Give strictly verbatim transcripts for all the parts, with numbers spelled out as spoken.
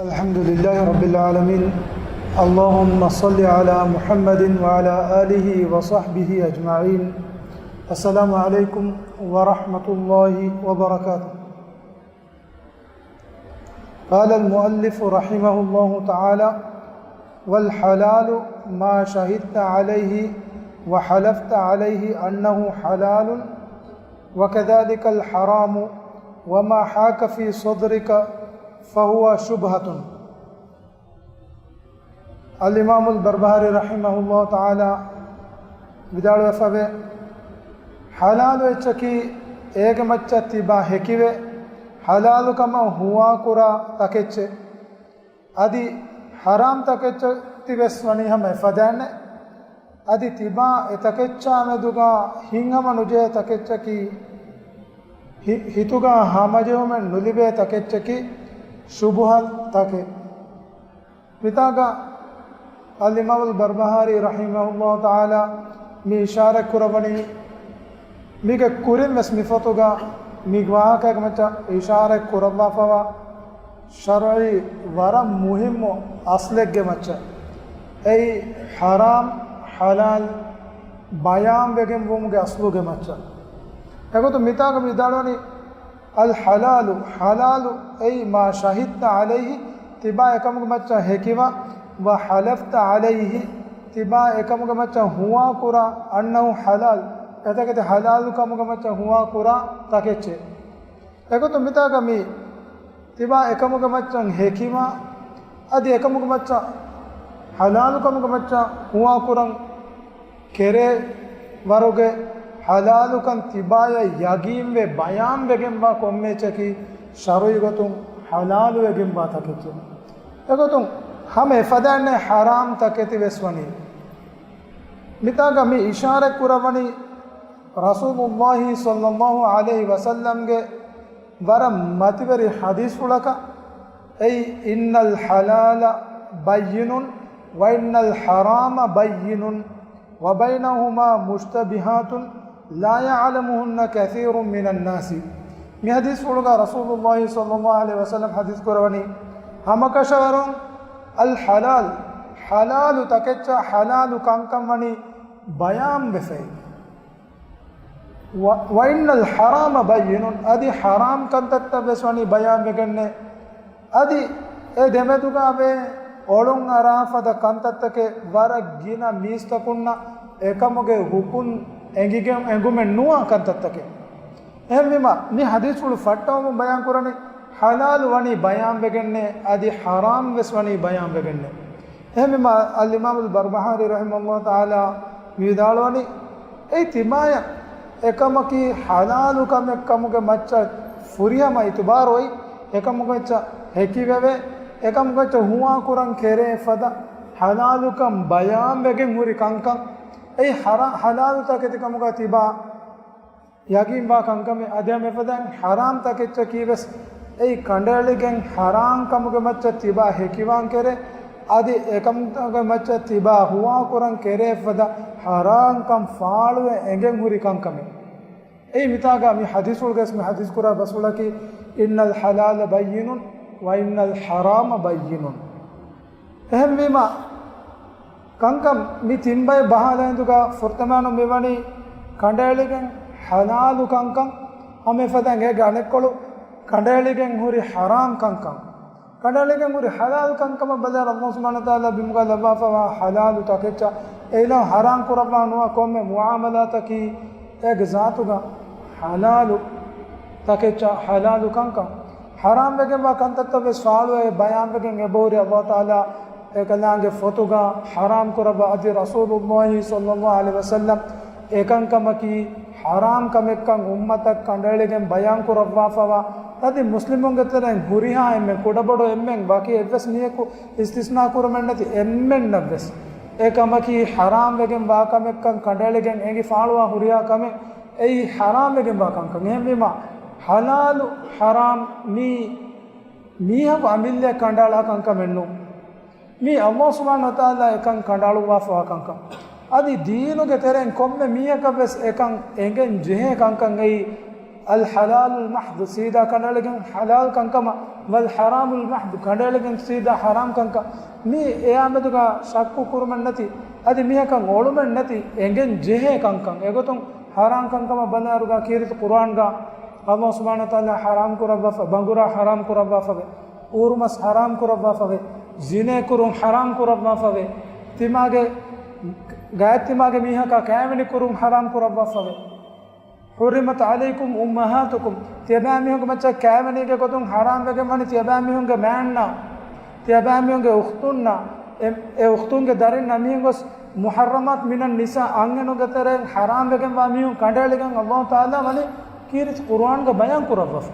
الحمد لله رب العالمين. اللهم صل على محمد وعلى آله وصحبه أجمعين. السلام عليكم ورحمة الله وبركاته. قال المؤلف رحمه الله تعالى: والحلال ما شهدت عليه وحلفت عليه أنه حلال، وكذلك الحرام وما حاك في صدرك فهو شبهة. އަލްއިމާމުލް ބަރްބަހާރީ ރަޙިމަހުﷲ ތަޢާލާ ވިދާޅުވެފަވޭ، ޙަލާލު އެއްޗަކީ އޭގެ މައްޗަށް ތިބާ ހެކިވެ، ޙަލާލު ކަމަށް ހުވާކުރާ ތަކެއްޗެއް. އަދި ޙަރާމް ތަކެއްޗެއް ތި ވެސް ވަނީ ހަމަ އެފަދައިންނެއް. އަދި ތިބާ އެތަކެއްޗާ މެދުގަ ހިތްހަމަ ނުޖެހޭ ތަކެއްޗަކީ، ހި-، ހިތުގަ ހަމަޖެހުމެއް ނުލިބޭ ތަކެއްޗަކީ ޝުބުހަތް ތަކެއް. މިތާގަ އަލްއިމާމުލް ބަރްބަހާރީ ރަޙިމަހުﷲ ތަޢާލާ މި އިޝާރަތް ކުރައްވަނީ، މީގެ ކުރިން ވެސް މި ފޮތުގަ މި ވާހަކައިގެ މައްޗަށް އިޝާރަތް ކުރައްވާފަވާ ޝަރުޢީ ވަރަށް މުހިއްމު އަސްލެއްގެ މައްޗަށް. އެއީ ޙަރާމް ޙަލާލް ބަޔާންވެގެން ވުމުގެ އަސްލުގެ މައްޗަށް. އެގޮތުން މިތާގަ ވިދާޅުވަނީ، الحلال، ޙަލާލު، އެއީ، ما شهدت عليه، ތިބާ އެކަމުގެ މައްޗަށް ހެކިވާ، وحلفت عليه، ތިބާ އެކަމުގެ މައްޗަށް ހުވާކުރާ، أنه حلال، އެތަކެތި ޙަލާލު ކަމުގެ މައްޗަށް ހުވާކުރާ ތަކެއްޗެއް. އެގޮތުން މިތާގަ މި ތިބާ އެކަމުގެ މައްޗަށް ހެކިވާ، އަދި އެކަމުގެ މައްޗަށް ޙަލާލު ކަމުގެ މައްޗަށް ހުވާކުރަން ކެރޭ ވަރުގެ ޙަލާލުކަން ތިބާޔަށް ޔަގީންވެ ބަޔާންވެގެންވާ ކޮންމެއެއްޗަކީ ޝަރުޢީ ގޮތުން ޙަލާލުވެގެންވާ ތަކެއްޗެއް. އެގޮތުން ހަމަ އެފަދައިންނެއް ޙަރާމް ތަކެތި ވެސް ވަނީ. މިތާގަ މި އިޝާރަތް ކުރައްވަނީ ރަސޫލުﷲ ޞައްލަﷲ ޢަލައިހި ވަސައްލަމްގެ ވަރަށް މަތިވެރި ޙަދީޘްފުޅަކަށް، އެއީ، إن الحلال بين وإن الحرام بين وبينهما مشتبهات لا يعلمهن كثير من الناس. މި ޙަދީޘްފުޅުގަ ރަސޫލުﷲ ޞައްލަﷲ ޢަލައިހި ވަސައްލަމް ޙަދީޘް ކުރައްވަނީ، ހަމަކަށަވަރުން الحلال، ޙަލާލު ތަކެއްޗާ ޙަލާލު ކަންކަން ވަނީ ބަޔާންވެފައި. و، وإن الحرام بين، އަދި ޙަރާމް ކަންތައްތައް ވެސް ވަނީ ބަޔާންވެގެންނޭ. އަދި އެ ދެމެދުގަ ވޭ އޮޅުން އަރާ ފަދަ ކަންތައްތަކެއް ވަރަށް ގިނަ މީސްތަކުންނަށް އެކަމުގެ ހުކުން އެނގިގެން އެނގުމެއް ނުވާ ކަންތައްތަކެއް. އެހެންވީމަ، މި ޙަދީޘްފުޅު ފައްޓަވަމުން ބަޔާން ކުރަނީ، ޙަލާލު ވަނީ ބަޔާންވެގެންނޭ، އަދި ޙަރާމް ވެސް ވަނީ ބަޔާންވެގެންނޭ. އެހެންވީމަ، އަލްއިމާމުލް ބަރްބަހާރީ ރަޙިމަހުﷲ ތަޢާލާ މި ވިދާޅުވަނީ، އެއީ ތިމާޔަށް އެކަމަކީ ޙަލާލު ކަމެއް ކަމުގެ މައްޗަށް ފުރިހަމަ އިތުބާރު އޮތް، އެކަމުގެ މައްޗަށް ހެކިވެވޭ، އެކަމުގެ މައްޗަށް ހުވާ ކުރަން ކެރޭ ފަދަ ޙަލާލުކަން ބަޔާންވެގެން ހުރި ކަންކަން. އެއީ ޙަރާ-، ޙަލާލު ތަކެތި ކަމުގަ ތިބާ ޔަގީންވާ ކަންކަމެއް. އަދި ހަމަ އެފަދައިން ޙަރާމް ތަކެއްޗަކީ ވެސް އެއީ ކަނޑައެޅިގެން ޙަރާމް ކަމުގެ މައްޗަށް ތިބާ ހެކިވާން ކެރޭ، އަދި އެކަމުގެ މައްޗަށް ތިބާ ހުވާ ކުރަން ކެރޭ ފަދަ ޙަރާމް ކަން ފާޅުވެ އެނގެން ހުރި ކަންކަމެއް. އެއީ މިތާގަ މި ޙަދީޘްފުޅުގަސް މި ޙަދީޘް ކުރާ ބަސްފުޅަކީ، إن الحلال بين وإن الحرام بين. އެހެންވީމަ، ކަންކަން މި ތިންބައި ބަހާލައިންދުގަ ފުރަތަމައިނު މިވަނީ ކަނޑައެޅިގެން ޙަލާލު ކަންކަން، ހަމަ އެފަދައިން އޭގެ އަނެއްކޮޅު ކަނޑައެޅިގެން ހުރި ޙަރާމް ކަންކަން. ކަނޑައެޅިގެން ހުރި ޙަލާލު ކަންކަމަށް ބަލާ، ﷲ ސުބްޙާނަހޫ ވަތަޢާލާ ބިމުގަ ލައްވާފަވާ ޙަލާލު ތަކެއްޗަށް އެއިލާހު ޙަރާމް ކުރައްވާ ނުވާ ކޮންމެ މުޢާމަލާތަކީ އޭގެ ޒާތުގަ ޙަލާލު ތަކެއްޗަށް ޙަލާލު ކަންކަން. ޙަރާމް ވެގެންވާ ކަންތައްތައް ވެސް ފާޅުވެ ބަޔާންވެގެން އެބަހުރި ﷲ ތަޢާލާ އެކަލާނގެ ފޮތުގަ ޙަރާމް ކުރައްވާ އަދި ރަސޫލުﷲ ޞައްލަﷲ ޢަލައިހި ވަސައްލަމް އެކަންކަމަކީ ޙަރާމް ކަމެއްކަން އުއްމަތަށް ކަނޑައެޅިގެން ބަޔާން ކުރައްވާފަވާ، އަދި މުސްލިމުންގެ ތެރެއިން ހުރިހާ އެންމެން، ކުޑަބޮޑު އެންމެން، ވަކި އެއްވެސް މީހަކު އިސްތިސްނާ ކުރުމެއް ނެތި އެންމެންނަށް ވެސް އެ ކަމަކީ ޙަރާމް ވެގެން ވާ ކަމެއްކަން ކަނޑައެޅިގެން އެނގި ފާޅުވާ ހުރިހާ ކަމެއް. އެއީ ޙަރާމް ވެގެންވާ ކަންކަން. އެހެންވީމަ، ޙަލާލު ޙަރާމް މީ މީހަކު އަމިއްލައަށް ކަނޑައަޅާ ކަންކަމެއް ނޫން. މީ ﷲ ސުބްޙާނަހޫ ވަތަޢާލާ އެކަން ކަނޑައަޅުއްވާފަވާ ކަންކަން. އަދި ދީނުގެ ތެރެއިން ކޮންމެ މީހަކަށް ވެސް އެކަން އެނގެން ޖެހޭ ކަންކަން. އެއީ الحلال المحض، ސީދާ ކަނޑައެޅިގެން ޙަލާލް ކަންކަމަށް، والحرام المحض، ކަނޑައެޅިގެން ސީދާ ޙަރާމް ކަންކަން. މި އެއާމެދުގަ ޝައްކު ކުރުމެއް ނެތި، އަދި މީހަކަށް އޮޅުމެއް ނެތި އެނގެން ޖެހޭ ކަންކަން. އެގޮތުން ޙަރާމް ކަންކަމަށް ބަލާއިރުގަ ކީރިތި ޤުރުއާންގަ ﷲ ސުބްޙާނަހޫ ވަތަޢާލާ ޙަރާމް ކުރައްވާފަ، ބަނގުރާ ޙަރާމް ކުރައްވާފަވޭ، އޫރުމަސް ޙަރާމް ކުރައްވާފަވޭ، ޒިނޭ ކުރުން ޙަރާމް ކުރައްވާފަވޭ، ތިމާގެ، ގާތްތިމާގެ މީހަކާ ކައިވެނި ކުރުން ޙަރާމް ކުރައްވާފަވޭ. حرمت عليكم أمهاتكم، ތިޔަބައިމީހުންގެ މައްޗަށް ކައިވެނީގެ ގޮތުން ޙަރާމް ވެގެން ވަނީ ތިޔަބައިމީހުންގެ މާތްނާ، ތިޔަބައިމީހުންގެ އުޚްތުންނާ، އެ، އެ އުޚްތުންގެ ދަރިންނާ މިހެން ގޮސް محرمات من النساء، އަންހެނުންގެ ތެރެއިން ޙަރާމް ވެގެންވާ މީހުން ކަނޑައެޅިގެން ﷲ ތަޢާލާ ވަނީ ކީރިތި ޤުރުއާންގަ ބަޔާން ކުރައްވާފަ.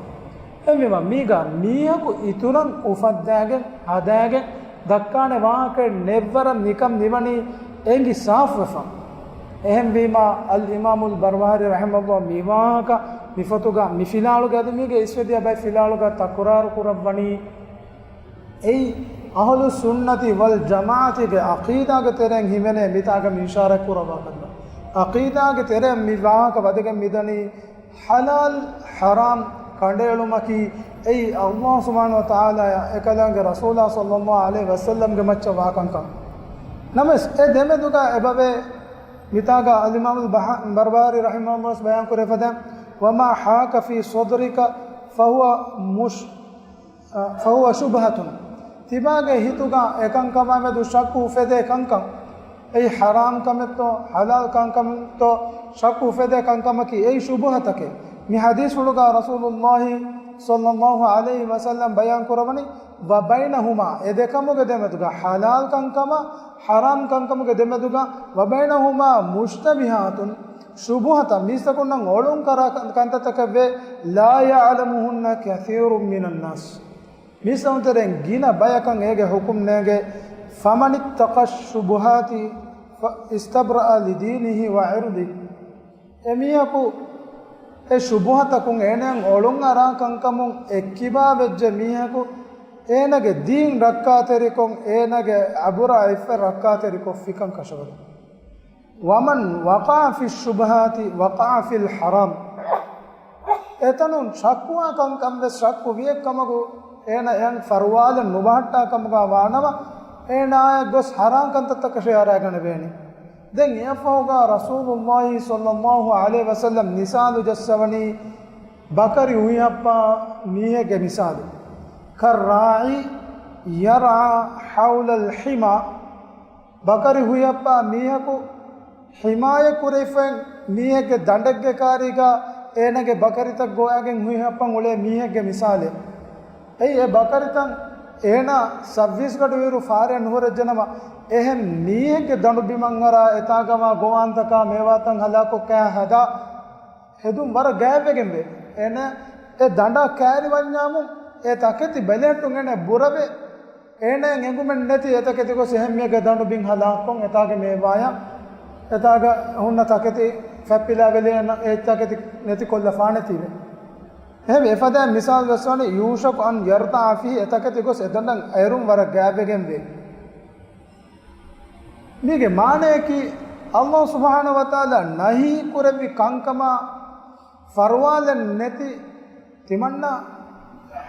އެހެންވީމަ، މީގަ މީހަކު އިތުރަށް އުފައްދާގެން ހަދާގެން ދައްކާނެ ވާހަކައެއް ނެއްވަރަށް ނިކަން މިވަނީ އެނގި ސާފުވެފަ. އެހެންވީމަ، އަލްއިމާމުލް ބަރުވާރީ ރަޙިމަހުﷲ މިވާހަކަ މިފޮތުގަ މިފިލާވަޅުގަ އަދި މީގެ އިސްވެދިޔަ ބައެއް ފިލާވަޅުގަ ތަކުރާރު ކުރައްވަނީ، އެއީ އަހުލުއްސުންނަތި ވަލްޖަމާޢަތީގެ ޢަޤީދާގެ ތެރެއިން ހިމެނޭ މިތާގަ މި އިޝާރާތް ކުރައްވާ ކަންތައް. ޢަޤީދާގެ ތެރެއިން މި ވާހަކަ ވަދެގެން މިދަނީ، ޙަލާލް ޙަރާމް ކަނޑައެޅުމަކީ އެއީ ﷲ ސުބްޙާނަހޫ ވަތަޢާލާއާ އެކަލާނގެ ރަސޫލާ ޞައްލައްލާހު ޢަލައިހި ވަސައްލަމްގެ މައްޗަށް ވާ ކަންކަން. ނަމަވެސް، އެ ދެމެދުގަ އެބަވޭ މިތާގަ އަލްއިމާމުލް ބަހަ-، ބަރުވާރީ ރަޙިމަހުﷲ ބަޔާން ކުރެފަދަ، وما حاك في صدرك فهو مش-، ފަހުވަ ޝުބުހަތުން، ތިބާގެ ހިތުގަ އެކަންކަމާމެދު ޝައްކު އުފެދޭ ކަންކަން، އެއީ ޙަރާމް ކަމެއްތޯ، ޙަލާލް ކަންކަމެއްތޯ، ޝައްކު އުފެދޭ ކަންކަމަކީ އެއީ ޝުބުހަތަކެއް. މި ޙަދީޘްފުޅުގަ ރަސޫލުﷲ ޞައްލައްލާހު ޢަލައިހި ވަސައްލަމް ބަޔާން ކުރަވަނީ، ވަބައިނަހުމާ، އެ ދެކަމުގެ ދެމެދުގަ، ޙަލާލް ކަންކަމާ ޙަރާމް ކަންކަމުގެ ދެމެދުގަ، ވަބައިނަހުމާ މުޝްތަބިހާތުން، ޝުބުހަތައް، މީސްތަކުންނަށް އޮޅުން ކަރާ ކަން-، ކަންތައްތަކެއް ވޭ، لا يعلمهن كثير من الناس. މީސްތަކުން ތެރެއިން ގިނަ ބަޔަކަށް އޭގެ ޙުކުމް ނޭނގޭ، فمن اتقى الشبهات استبرأ لدينه وعرضه. އެމީހަކު އެ ޝުބުހަތަކުން އޭނައަށް އޮޅުން އަރާ ކަންކަމުން އެއްކިބާ ވެއްޖެ މީހަކު އޭނަގެ ދީން ރައްކާތެރިކޮށް، އޭނަގެ އަބުރާ ޢިއްފަތް ރައްކާތެރިކޮށްފިކަން ކަށަވަރު. ومن وقع في الشبهات وقع في الحرام. އެތަނުން ޝައްކުވާ ކަންކަން ވެސް ޝައްކު ވިއެއް ކަމަކު، އޭނަ އެއަށް ފަރުވާލެއް ނުބަހައްޓާ ކަމުގަ ވާނަމަ، އޭނާއަށް ގޮސް ޙަރާމް ކަންތައްތަކަށޭ އަރާގަނެވޭނެ. ދެން އެއަށްފަހުގަ ރަސޫލުﷲ ޞައްލައްލާހު ޢަލައިހި ވަސައްލަމް މިސާލު ޖައްސަވަނީ، ބަކަރި ހުއިހައްޕާ މީހެއްގެ މިސާލު. كالراعي يرعى حول الحمى. ބަކަރި ހުއިހައްޕާ މީހަކު ޙިމާޔަތް ކުރެވިފައި މީހެއްގެ ދަނޑެއްގެ ކާރީގަ އޭނަގެ ބަކަރިތައް ގޮވާގެން ހުއިހައްޕަން އުޅޭ މީހެއްގެ މިސާލެއް. އެއީ އެ ބަކަރިތައް އޭނާ ސައްވީސް ގަޑު އިރު ފާރޭ ނުހުރެއްޖެނަމަ، އެހެން މީހެއްގެ ދަނޑު ބިމަށް އަރާ އެތާގަވާ ގޮވާންތަކާ މޭވާތައް ހަލާކޮށް ކާ ހަދާ ހެދުން ވަރަށް ގާތްވެގެންވޭ. އޭނަ އެ ދަނޑަށް ކާރި ވަންޏާމު އެ ތަކެތި ބެލެހެއްޓުން އޭނަ ބުރަވެ. އޭނައަށް އެނގުމެއް ނެތި އެތަކެތި ގޮސް އެހެން މީހެއްގެ ދަނޑު ބިން ހަލާކޮށް އެތާގެ މޭވާޔަށް އެތާގަ ހުންނަ ތަކެތި ފެއްޕިލާ ވެލި އޭނަ އެ ތަކެތި ނެތި ކޮށްލަފާނެތީވެ. އެހެންވެ އެފަދައިން މިސާލު ވެސް ވަނީ، يوشك أن يرتع فيه، އެ ތަކެތި ގޮސް އެ ދަނޑަށް އައިރުން ވަރަށް ގާތްވެގެންވޭ. މީގެ މާނަޔަކީ، ﷲ ސުބްޙާނަހޫ ވަތަޢާލާ ނަހީ ކުރެއްވި ކަންކަމާ ފަރުވާލެއް ނެތި ތިމަންނަ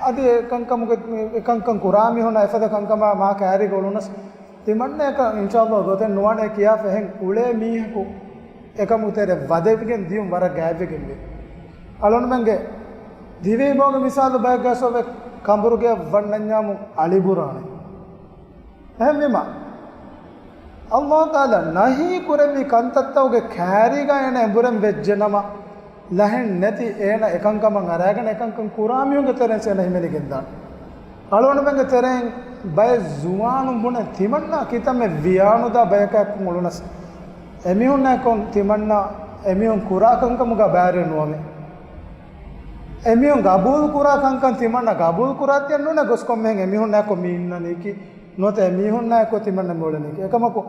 އަދި އެ ކަންކަމުގެ، އެ ކަންކަން ކުރާ މީހުންނަށް އެފަދަ ކަންކަމާ މާ ކައިރީގަ އުޅުނަސް، ތިމަންނަޔަކަށް އިންޝާﷲ ގޮތެއް ނުވާނޭ ކިޔާފަ އެހެން އުޅޭ މީހަކު އެކަމު ތެރެ ވަދެވިގެން ދިޔުން ވަރަށް ގާތްވެގެންވޭ. އަޅުންމެންގެ ދިވެހި ބޯގެ މިސާލު ބައެއްގަސް އޮވެ ކަނބުރުގެ ވަންނަންޏާމު އަޅިބުރާނެ. އެހެންވީމަ، ﷲ ތަޢާލާ ނަހީ ކުރެއްވި ކަންތައްތަކުގެ ކައިރީގަ އޭނަ އެނބުރެން ވެއްޖެނަމަ، ލަހެއް ނެތި އޭނަ އެކަންކަމަށް އަރާގެން އެކަންކަން ކުރާ މީހުންގެ ތެރެއިން އޭނަ ހިމެނިގެންދާނެ. އަޅުގަނޑުމެންގެ ތެރެއިން ބައެއް ޒުވާނުން ބުނެ ތިމަންނަ ކިތަންމެ ވިޔާނުދާ ބަޔަކާއެކު އުޅުނަސް، އެމީހުންނާއެކު ތިމަންނަ އެމީހުން ކުރާ ކަންކަމުގަ ބައިވެރި ނުވަމޭ. އެމީހުން ގަބޫލު ކުރާ ކަންކަން ތިމަންނަ ގަބޫލު ކުރާތީއެއް ނޫނޭ ގޮސް ކޮންމެހެން އެމީހުންނާއެކު މި އިންނަނީކީ. ނުވަތަ އެމީހުންނާއެކު ތިމަންނަ މިއުޅެނީކީ. އެކަމަކު،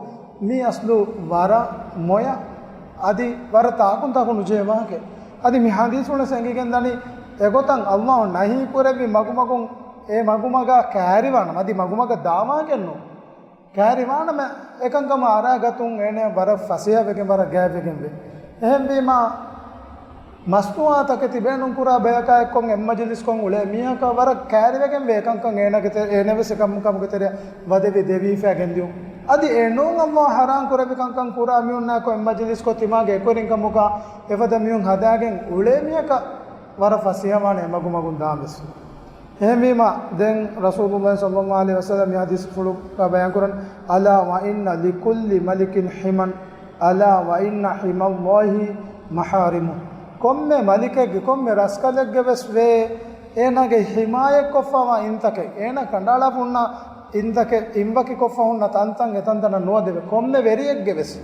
މީ އަސްލު ވަރަށް މޮޔަ، އަދި ވަރަށް ތާކުންތާކު ނުޖެހޭ ވާހަކައެއް. އަދި މި ޙަދީޘްފުޅަށް އެނގިގެންދަނީ، އެގޮތަށް ﷲ ނަހީ ކުރެއްވި މަގުމަގުން އެ މަގުމަގާ ކައިރިވާނަމަ، އަދި މަގުމަގަށް ދާވާގެން ނޫން. ކައިރިވާނަމަ އެކަންކަމަށް އަރާގަތުން އޭނަ ވަރަށް ފަސޭހަވެގެން ވަރަށް ގާތްވެގެންވޭ. އެހެންވީމާ، މަސްނޫއާތަކެތި ބޭނުންކުރާ ބަޔަކާ އެއްކޮށް އެއްމަޖިލިސްކޮށް އުޅޭ މީހަކަށް ވަރަށް ކައިރިވެގެންވޭ އެކަންކަން އޭނާގެ ތެ-، އޭނަވެސް އެކަމު ކަމުގެ ތެރެއަށް ވަދެވި ދެވީފައި ގެންދިޔުން. އަދި އެ ނޫން އައްލާހު ޙަރާމް ކުރެއްވި ކަންކަން ކުރާ މީހުންނާއެކު އެއްމަޖިލިސްކޮށް ތިމާގެ އެކުވެރިންކަމުގަ އެފަދަ މީހުން ހަދާގެން އުޅޭ މީހަކަށް ވަރަށް ފަސޭހަވާނެ އެމަގުމަގުން ދާންވެސް. އެހެންވީމަ ދެން ރަސޫލުﷲ ޞައްލަﷲ ޢަލައިހި ވަސައްލަމް މި ޙަދީޘްފުޅުގަ ބަޔާންކުރަން، ألا وإن لكل ملك حمى، ألا وإن حمى الله محارمه. ކޮންމެ މަލިކެއްގެ، ކޮންމެ ރަސްކަލެއްގެ ވެސް ވޭ އޭނާގެ ޙިމާޔަތްކޮށްފަވާ އިންތަކެއް، އޭނާ ކަނޑައަޅާފަ ހުންނަ އިންތަކެއް، އިންވަކިކޮށްފަ ހުންނަ ތަންތަން އެތަންތަނަށް ނުވަދެވޭ. ކޮންމެ ވެރިއެއްގެ ވެސް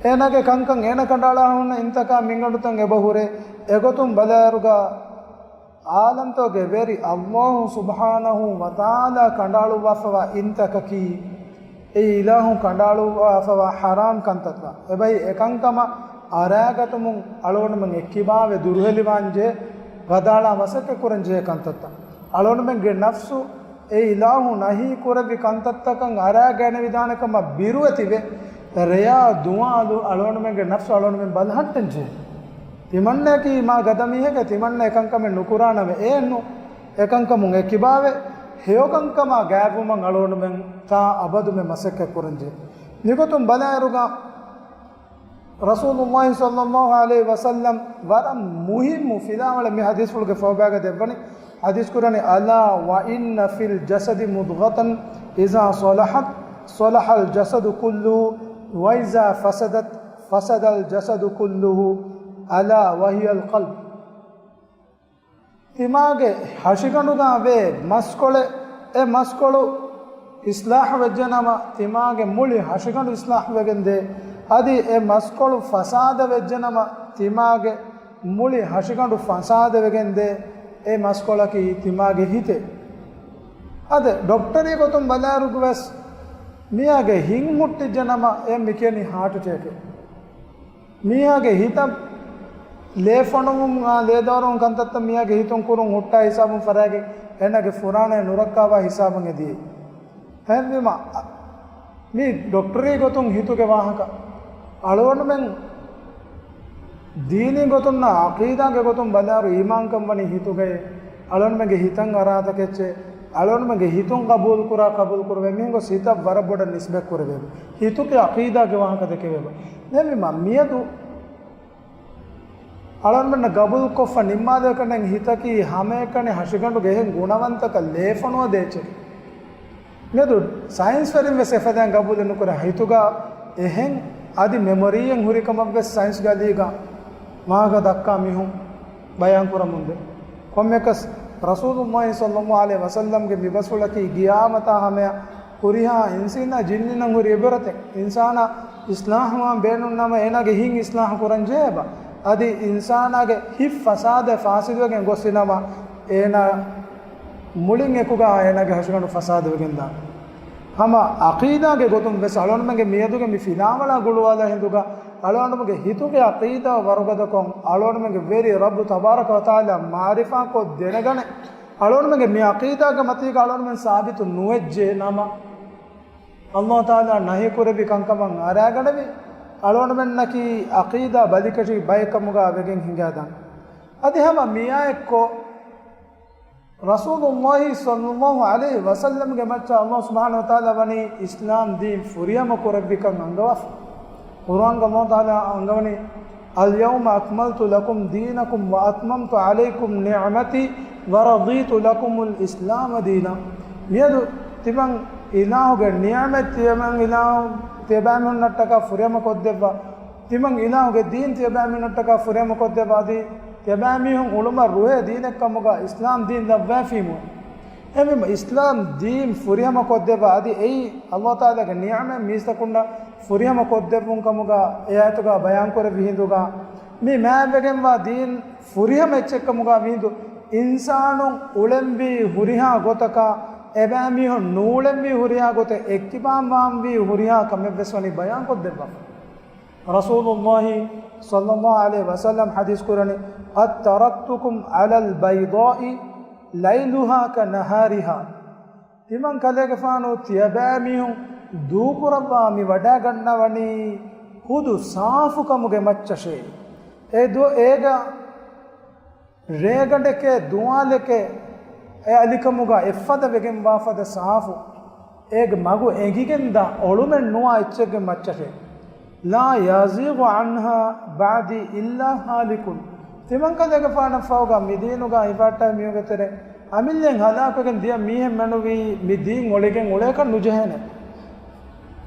އޭނާގެ ކަންކަން އޭނާ ކަނޑައަޅާ ހުންނަ އިންތަކާ މިންގަނޑުތައް އެބަހުރޭ. އެގޮތުން ބަލާއިރުގަ ޢާލަމްތަކުގެ ވެރި އައްލާހު ސުބްޙާނަހޫ ވަތަޢާލާ ކަނޑައަޅުއްވާފަވާ އިންތަކަކީ، އެ އިލާހު ކަނޑައަޅުއްވާފަވާ ޙަރާމް ކަންތައްތައް. އެބައި އެކަންކަމަށް އަރާގަތުމުން އަޅުގަނޑުމެން އެއްކިބާވެ ދުރުހެލިވާންޖެހޭ، ވަދާޅާ މަސައްކަތް ކުރަންޖެހޭ ކަންތައްތައް. އަޅުގަނޑުމެންގެ ނަފްސު އެ އިލާހު ނަހީ ކުރެއްވި ކަންތައްތަކަށް އަރާގައިނެވިދާނެ ކަމަށް ބިރުވެތިވެ، ރެޔާ ދުވާލު އަޅުގަނޑުމެންގެ ނަފްސު އަޅުގަނޑުމެން ބަލަހައްޓަންޖެހޭ. ތިމަންނައަކީ މާ ގަދަ މީހެކޭ، ތިމަންނަ އެކަންކަމެއް ނުކުރާނަމޭ. އެއެއްނު، އެކަންކަމުން އެއްކިބާވެ، ހެޔޮކަންކަމާ ގާތްވުމަށް އަޅުގަނޑުމެން ތާ އަބަދުމެ މަސައްކަތް ކުރަންޖެހޭ. މިގޮތުން ބަލާއިރުގަ ރަސޫލުﷲ ޞައްލަﷲ ޢަލައިހި ވަސައްލަމް ވަރަށް މުހިއްމު ފިލާވަޅެއް މި ޙަދީޘްފުޅުގެ ފަހުބައިގަ ދެއްވަނީ. ޙަދީޘް ކުރަނީ، ألا وإن في الجسد مضغة إذا صلحت صلح الجسد كله وإذا فسدت فسد الجسد كله ألا وهي القلب. ތިމާގެ ހަށިގަނޑުގަ ވޭ މަސްކޮޅެއް، އެ މަސްކޮޅު އިޞްލާޙު ވެއްޖެނަމަ، ތިމާގެ މުޅި ހަށިގަނޑު އިޞްލާޙު ވެގެންދޭ. އަދި އެ މަސްކޮޅު ފަސާދަ ވެއްޖެނަމަ، ތިމާގެ މުޅި ހަށިގަނޑު ފަސާދަ ވެގެންދޭ. އެ މަސްކޮޅަކީ ތިމާގެ ހިތޭ. އަދި ޑޮކްޓަރީ ގޮތުން ބަލާއިރުގަވެސް މީހާގެ ހިތް ހުއްޓިއްޖެނަމަ، އެ މި ކިޔަނީ ހާޓް އެޓޭކޭ. މީހާގެ ހިތަށް ލޭ ފޮނުވުން، އާ، ލޭ ދޯރުވުން ކަންތައްތައް މީހާގެ ހިތުން ކުރުން ހުއްޓާ ހިސާބުން ފަރާގެ އޭނާގެ ފުރާނައެއް ނުރައްކާވާ ހިސާބުން އެދިޔައީ. އެހެންވީމަ، މި ޑޮކްޓަރީ ގޮތުން ހިތުގެ ވާހަކަ އަޅުގަނޑުމެން ދީނީ ގޮތުންނާ ޢަޤީދާގެ ގޮތުން ބަލާއިރު އީމާންކަން ވަނީ ހިތުގައޭ. އަޅުގަނޑުމެންގެ ހިތަށް އަރާތަކެއްޗޭ. އަޅުގަނޑުމެންގެ ހިތުން ޤަބޫލުކުރާ، ޤަބޫލުކުރުވޭ މީހުން ގޮސް ހިތަށް ވަރަށް ބޮޑަށް ނިސްބަތް ކުރެވޭ. ހިތުގެ ޢަޤީދާގެ ވާހަކަ ދެކެވޭ. ދެން މި މަ-، މިއަދު އަޅުގަނޑުމެންނަށް ގަބޫލުކޮށްފަ ނިންމާލެވޭކަން ހިތަކީ ހަމައެކަނި ހަށިގަނޑުގެ އެހެން ގުނަވަންތަކަށް ލޭފޮނުވަދޭ އެއްޗެކޭ. މިއަދު ސައިންސްވެރިން ވެސް އެފަދައިން ގަބޫލެއް ނުކުރޭ ހިތުގަ އެހެން އަދި މެމޮރީއެއް ހުރި ކަމަށް ވެސް ސައިންސްގެ އަލީގަ ވާހަކަ ދައްކާ މީހުން ބަޔާން ކުރަމުންދޭ. ކޮންމެއަކަސް ރަސޫލުﷲ ޞައްލަﷲ ޢަލައިހި ވަސައްލަމްގެ މި ބަސްފުޅަކީ ގިޔާމަތާ ހަމަޔަށް ހުރިހާ އިންސީންނާ ޖިންނިންނަށް ހުރި އިބްރަތެއް. އިންސާނާ އިޞްލާޙުވާން ބޭނުންނަމަ އޭނާގެ ހިތް އިޞްލާޙު ކުރަން ޖެހޭބަ. އަދި އިންސާނާގެ ހިތް ފަސާދަ ފާސިދުވެގެން ގޮސްފިނަމަ އޭނާ މުޅިން އެކުގަ އޭނާގެ ހަށިގަނޑު ފަސާދަވެގެންދާނެ. ހަމަ ޢަޤީދާގެ ގޮތުން ވެސް އަޅުގަނޑުމެންގެ މިއަދުގެ މި ފިލާވަޅާ ގުޅުވާލާ ހިނދުގަ އަޅުގަނޑުމެންގެ ހިތުގެ ޢަޤީދާ ވަރުގަދަކޮށް އަޅުގަނޑުމެންގެ ވެރި ރައްބު ތަބާރަކަ ވަތަޢާލާ މަޢުރިފާކޮށް ދެނެގަނެ، އަޅުގަނޑުމެންގެ މި ޢަޤީދާގެ މަތީގަ އަޅުގަނޑުމެން ސާބިތު ނުވެއްޖެ ނަމަ، ﷲ ތަޢާލާ ނަހީ ކުރެއްވި ކަންކަމަށް އަރާގަނެވި، އަޅުގަނޑުމެންނަކީ ޢަޤީދާ ބަލިކަށި ބައެއް ކަމުގަ ވެގެން ހިނގާދާނެ. އަދި ހަމަ މިއާއެއްކޮށް، ރަސޫލުﷲ ޞައްލަﷲ ޢަލައިހި ވަސައްލަމްގެ މައްޗަށް ﷲ ސުބްޙާނަހޫ ވަތަޢާލާ ވަނީ އިސްލާމް ދީން ފުރިހަމަ ކުރެއްވިކަން އަންގަވާފަ. ޤުރުއާންގަ ﷲ ތަޢާލާ އަންގަވަނީ، اليوم أكملت لكم دينكم وأتممت عليكم نعمتي ورضيت لكم الإسلام دينا. މިއަދު ތިމަން އިލާހުގެ ނިޢުމަތް ތިޔަބައިމީހުންނަށްޓަކާ ފުރިހަމަ ކޮށްދެއްވާ. ތިމަން އިލާހުގެ ދީން ތިޔަބައިމީހުންނަށްޓަކާ ފުރިހަމަ ކޮށްދެއްވާ. އަދި ތިޔަބައިމީހުން އުޅުމަށް ރުހޭ ދީނެއްކަމުގަ އިސްލާމް ދީން ލައްވައިފީމު. އެހެންވީމަ އިސްލާމް ދީން ފުރިހަމަ ކޮށްދެއްވާ. އަދި އެއީ ﷲ ތަޢާލާގެ ނިޢުމަތް މީސްތަކުންނަށް ފުރިހަމަ ކޮށްދެއްވުން ކަމުގަ އެ އާޔަތުގަ ބަޔާންކުރެއްވި ހިނދުގަ މި މާތްވެގެންވާ ދީން ފުރިހަމަ އެއްޗެއްކަމުގަ މިހިނދު އިންސާނުން އުޅެންވީ ހުރިހާ ގޮތަކަށް އެބައިމީހުން ނޫޅެންވީ ހުރިހާ ގޮތެއް، އެއްކިބާންވާންވީ ހުރިހާ ކަމެއްވެސް ވަނީ ބަޔާންކޮށްދެއްވާފަ. ރަސޫލުﷲ ޞައްލަﷲ ޢަލައިހި ވަސައްލަމް ޙަދީޘް ކުރަނީ، قد تركتكم على البيضاء ليلها كنهارها. ތިމަން ކަލޭގެފާނު ތިޔަބައިމީހުން ދޫކުރައްވާ މި ވަޑައިގަންނަވަނީ ހުދު ސާފުކަމުގެ މައްޗަށޭ. އެ ދު އޭގަ ރޭގަނޑެކޭ ދުވާލެކޭ އެ އަލިކަމުގަ އެއްފަދަ ވެގެންވާ ފަދަ ސާފު، އޭގެ މަގު އެނގިގެންދާ އޮޅުމެއް ނުވާ އެއްޗެއްގެ މައްޗަށޭ. لا يزيغ عنها بعدي إلا هالك. ތިމަންކަލޭގެފާނަށް ފަހުގަ މި ދީނުގަ ހިފާއްޓާ މީހުންގެ ތެރެ އަމިއްލައިން ހަލާކުވެގެން ދިޔަ މީހެއް މެނުވީ މި ދީން އޮޅިގެން އުޅޭކަށް ނުޖެހޭނެ.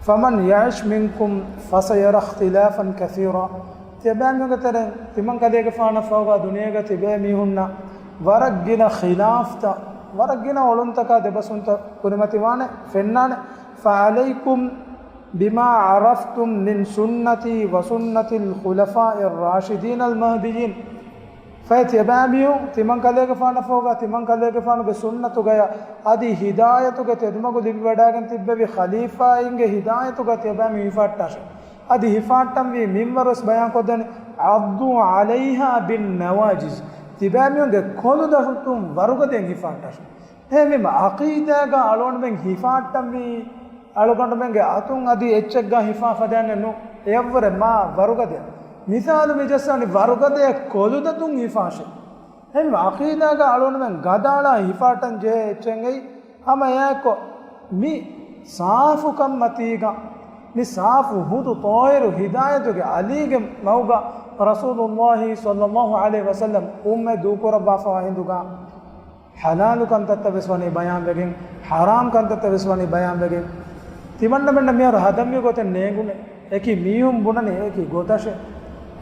فمن يعش منكم فسيرى اختلافا كثيرا. ތިޔަބައިމީހުންގެ ތެރެއިން ތިމަންކަލޭގެފާނަށް ފަހުގަ ދުނިޔޭގަ ތިބޭ މީހުންނަށް ވަރަށް ގިނަ ޚިލާފްތައް، ވަރަށް ގިނަ އޮޅުންތަކާ ދެބަސްވުންތައް ކުރިމަތިވާނެ، ފެންނާނެ. فعليكم بما عرفتم من سنتي وسنة الخلفاء الراشدين المهديين. ފަހެ ތިޔަބައިމީހުން ތިމަންކަލޭގެފާނަށް ފަހުގަ ތިމަންކަލޭގެފާނުގެ ސުންނަތުގަޔަށް އަދި ހިދާޔަތުގެ ތެދުމަގު ލިބިވަޑައިގެން ތިއްބެވި ޚަލީފާއިންގެ ހިދާޔަތުގަ ތިޔަބައިމީހުން ހިފާއްޓާށެ. އަދި ހިފާއްޓަންވީ މިންވަރުވެސް ބަޔާންކޮށްދެނީ، عضوا عليها بالنواجذ. ތިބައިމީހުންގެ ކޮލުދަށުން ވަރުގަދައިން ހިފާއްޓާށެ. އެހެންވީމަ، ޢަޤީދާގަ އަޅުގަނޑުމެން ހިފާއްޓަންވީ، އަޅުގަނޑުމެންގެ އަތުން އަދި އެއްޗެއްގަ ހިފާ ފަދައިންނެއް ނޫން. އެއަށްވުރެ މާ ވަރުގަދަ. މިސާލު މި ޖައްސާނީ ވަރުގަދަ ކޮލުދަތުން ހިފާށޭ. އެހެންވީމަ، ޢަޤީދާގަ އަޅުގަނޑުމެން ގަދައަޅާ ހިފާއްޓަން ޖެހޭ އެއްޗެއް އެއީ، ހަމަ އެއާއެއްކޮށް މި ސާފުކަންމަތީގަ، މި ސާފު ހުދު ޠާހިރު ހިދާޔަތުގެ އަލީގެ މަގުގަ ރަސޫލުﷲ ޞައްލަﷲ ޢަލައިހި ވަސައްލަމް އުއްމަތް ދޫކުރައްވާފަވާ ހިނދުގަ، ޙަލާލު ކަންތައްތައް ވެސް ވަނީ ބަޔާންވެގެން، ޙަރާމް ކަންތައްތައް ވެސް ވަނީ ބަޔާންވެގެން. ތިމަންނަމެންނަށް މިހާރު ހަދަންވީ ގޮތެއް ނޭނގުމޭ. އެކި މީހުން ބުނަނީ އެކި ގޮތަށޭ.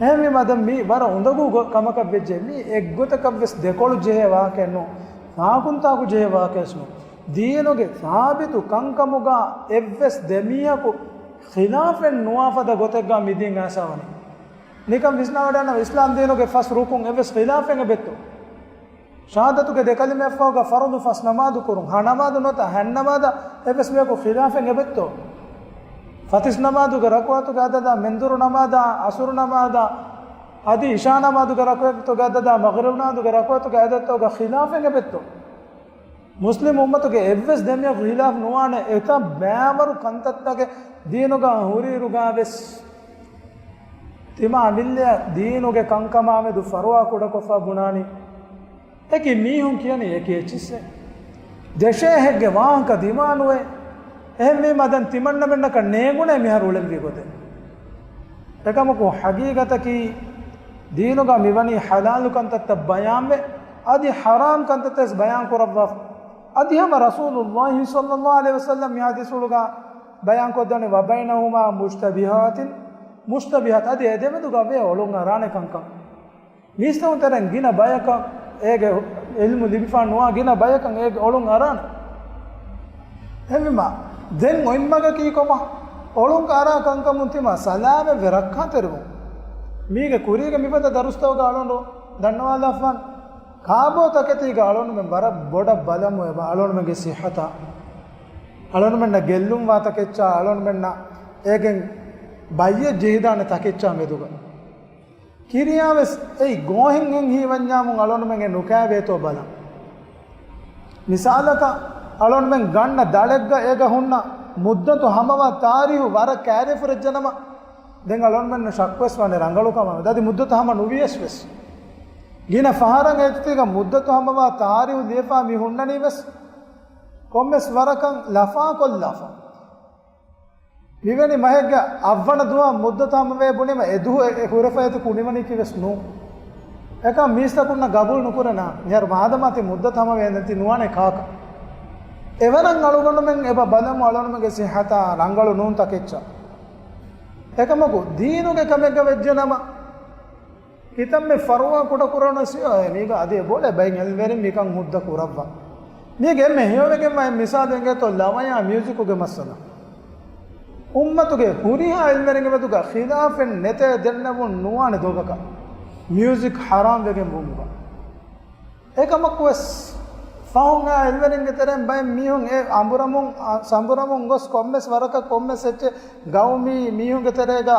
އެހެންވީމަ އަދަން މީ ވަރަށް އުނދަގޫ ގޮ-، ކަމަކަށް ވެއްޖެ. މީ އެއްގޮތަކަށް ވެސް ދެކޮޅު ޖެހޭ ވާހަކައެއް ނޫން. ތާކުންތާކު ޖެހޭ ވާހަކައެއް ވެސް ނޫން. ދީނުގެ ސާބިތު ކަންކަމުގަ އެއްވެސް ދެމީހަކު ޚިލާފެއް ނުވާ ފަދަ ގޮތެއްގަ މިދީން އައިސާވަނީ. ނިކަން ވިސްނާވަޑަންނަ، އިސްލާމް ދީނުގެ ފަސް ރުކުން އެއްވެސް ޚިލާފެއް އެބެއްތޯ؟ ޝަހާދަތުގެ ދެ ކަލިމައަށްފަހުގަ ފަރުޟު ފަސް ނަމާދު ކުރުން، ހަ ނަމާދު ނުވަތަ ހަތް ނަމާދަށް އެއްވެސް މީހަކު ޚިލާފެއް އެބެއްތޯ؟ ފަތިސް ނަމާދުގެ ރަކުޢަތުގެ އަދަދާ، މެންދުރު ނަމާދާ، ޢަޞުރު ނަމާދާ، އަދި އިޝާ ނަމާދުގެ ރަކުޢަތުގެ އަދަދާ، މަޣްރިބް ނަމާދުގެ ރަކުޢަތުގެ އަދަދުގަ ޚިލާފެއް އެބެއްތޯ؟ މުސްލިމް އުއްމަތުގެ އެއްވެސް ދެމީހަކު ޚިލާފް ނުވާނެ. އެތައް ބައިވަރު ކަންތައްތަކެއް ދީނުގަ ހުރިއިރުގަ ވެސް، ތިމާ އަމިއްލައަށް ދީނުގެ ކަންކަމާމެދު ފަރުވާ ކުޑަކޮށްފަ ބުނާނީ. އެކި މީހުން ކިޔަނީ އެކި އެއްޗިއްސޭ. ދެށޭހެއްގެ ވާހަކަ ދިމާނުވޭ. އެހެންވީމަ ދެން ތިމަންނަމެންނަކަށް ނޭނގުނޭ މިހާރު އުޅެންވީ ގޮތެއް. އެކަމަކު ޙަޤީޤަތަކީ، ދީނުގަ މިވަނީ ޙަލާލު ކަންތައްތައް ބަޔާންވެ، އަދި ޙަރާމް ކަންތައްތައް ވެސް ބަޔާން ކުރައްވާފަ. އަދި ހަމަ ރަސޫލުﷲ ޞައްލަﷲ ޢަލައިހި ވަސައްލަމް މި ޙަދީޘްފުޅުގަ ބަޔާންކޮށްދަނީ، وبينهما مشتبهات، މުޝްތަބިހާތު، އަދި އެ ދެމެދުގަ ވޭ އޮޅުން އަރާނެ ކަންކަން. މީސްތަކުން ތެރެއިން ގިނަ ބަޔަކަށް އޭގެ ޢިލްމު ލިބިފަ ނުވާ ގިނަ ބަޔަކަށް އޭގެ އޮޅުން އަރާނެ. އެހެންވީމަ، ދެން އޮތް މަގަކީ ކޮބާ؟ އޮޅުން އަރާ ކަންކަމުން ތިމާ ސަލާމަތްވެ ރައްކާތެރިވުން. މީގެ ކުރީގެ މިފަދަ ދަރުސްތަކުގަ އަޅުގަނޑު ދަންނަވާލާފާނެ. ކާބޯ ތަކެތީގަ އަޅުގަނޑުމެން ވަރަށް ބޮޑަށް ބަލަމު އެބަ އަޅުގަނޑުމެންގެ ޞިއްޙަތާ، އަޅުގަނޑުމެންނަށް ގެއްލުންވާ ތަކެއްޗާ، އަޅުގަނޑުމެންނަށް އޭގެން ބައްޔެއް ޖެހިދާނެ ތަކެއްޗާ މެދުގަ. ކިރިޔާވެސް އެއީ ގޯހެއްހެން ހީވަންޏާމުން އަޅުގަނޑުމެން އެ ނުކާވޭތޯ ބަލަން. މިސާލަކަށް، އަޅުގަނޑުމެން ގަންނަ ދަޅެއްގަ އޭގަ ހުންނަ މުއްދަތު ހަމަވާ ތާރީހު ވަރަށް ކައިރިއަށް ފުރެއްޖެނަމަ، ދެން އަޅުގަނޑުމެންނަށް ޝައްކުވެސް ވާނެ ރަނގަޅު ކަމަށް. އަދި މުއްދަތު ހަމަ ނުވިޔަސް ވެސް، ގިނަ ފަހަރަށް އޭތިތީގަ މުއްދަތު ހަމަވާ ތާރީހު ލިޔެފާ މި ހުންނަނީ ވެސް ކޮންމެސް ވަރަކަށް ލަފާކޮށްލާފަ. މިވެނި މަހެއްގެ އަށްވަނަ ދުވަހަށް މުއްދަތު ހަމަވޭ ބުނީމަ، އެ ދުވަހު އެ ހުރެފަ އޭތި ކުނިވަނީކީ ވެސް ނޫން. އެކަމް މީސްތަކުންނަށް ގަބޫލު ނުކުރޭނާ. މިހާރު މާދަމާ ތި މުއްދަތު ހަމަވޭނެ ތި ނުވާނެ ކާކަށް. އެވަރަށް އަޅުގަނޑުމެން އެބަ ބަލަމު އަޅުގަނޑުމެންގެ ޞިއްޙަތާ ރަނގަޅު ނޫން ތަކެއްޗާ. އެކަމަކު ދީނުގެ ކަމެއްގަ ވެއްޖެނަމަ، ކިތަންމެ ފަރުވާ ކުޑަކުރަން ސިޔޯ މީގަ އަދި އެބޮޑެ ބައިން އެލްމެރިން މިކަން ހުއްދަ ކުރައްވާ. މީގެ އެންމެ ހެޔޮވެގެންވާ މިސާލެއް އިނގޭތޯ ލަވަޔާ މިއުޒިކުގެ މައްސަލަ. އުއްމަތުގެ ހުރިހާ އިލްމެރިންގެ މެދުގަ ޚިލާފެއް ނެތޭ ދެންނެވުން ނުވާނެ ދޮގަކަށް. މިއުޒިކް ޙަރާމް ވެގެން ވުމުގަ. އެކަމަކުވެސް، ފަހުން އާ އިލްމެރިންގެ ތެރެއިން ބައެއް މީހުން އެ އަނބުރަމުން، އަ، ސަނބުރަމުން ގޮސް ކޮންމެސް ވަރަކަށް ކޮންމެސް އެއްޗެއް ގައުމީ މީހުންގެ ތެރޭގަ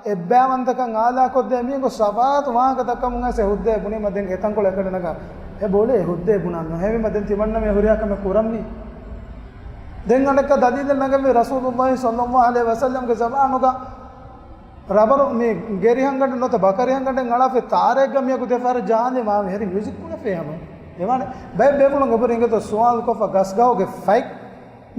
އެއްބައިވަންތަކަން އާލާކޮށްދޭ މީހުން ސަފާތު ވާހަކަ ދައްކަމުން އައިސް އެ ހުއްދައެއް ބުނީމަ ދެން އެތަންކޮޅު އެކަނި ނަގާ އެ ބޯޅަ އެ ހުއްދައެއް ބުނާ ނުހެވީމަ ދެން ތިމަންނަމެ ހުރިހާ ކަމެއް ކުރަންވީ. ދެން އަނެއްކާ ދަލީލެއް ނަގަންވީ ރަސޫލުﷲ ޞައްލަﷲ ޢަލައިހި ވަސައްލަމްގެ ޒަމާނުގަ ރަބަރު މި ގެރި ހަނގަނޑެއް ނުވަތަ ބަކަރި ހަނގަނޑެއް އަޅާފައި ތާރައެއްގަ މިއަގު ދެފަހަރު ޖަހާލީމާ މި ހެރި މިއުޒިކް ކުޅެފައި ހަމަ. އެވާނެ ބައެއް ބޭފުޅުން އެބުރި އިނގޭތޯ ސުވާލު ކޮށްފަ ގަސްގަހުގެ ފަތް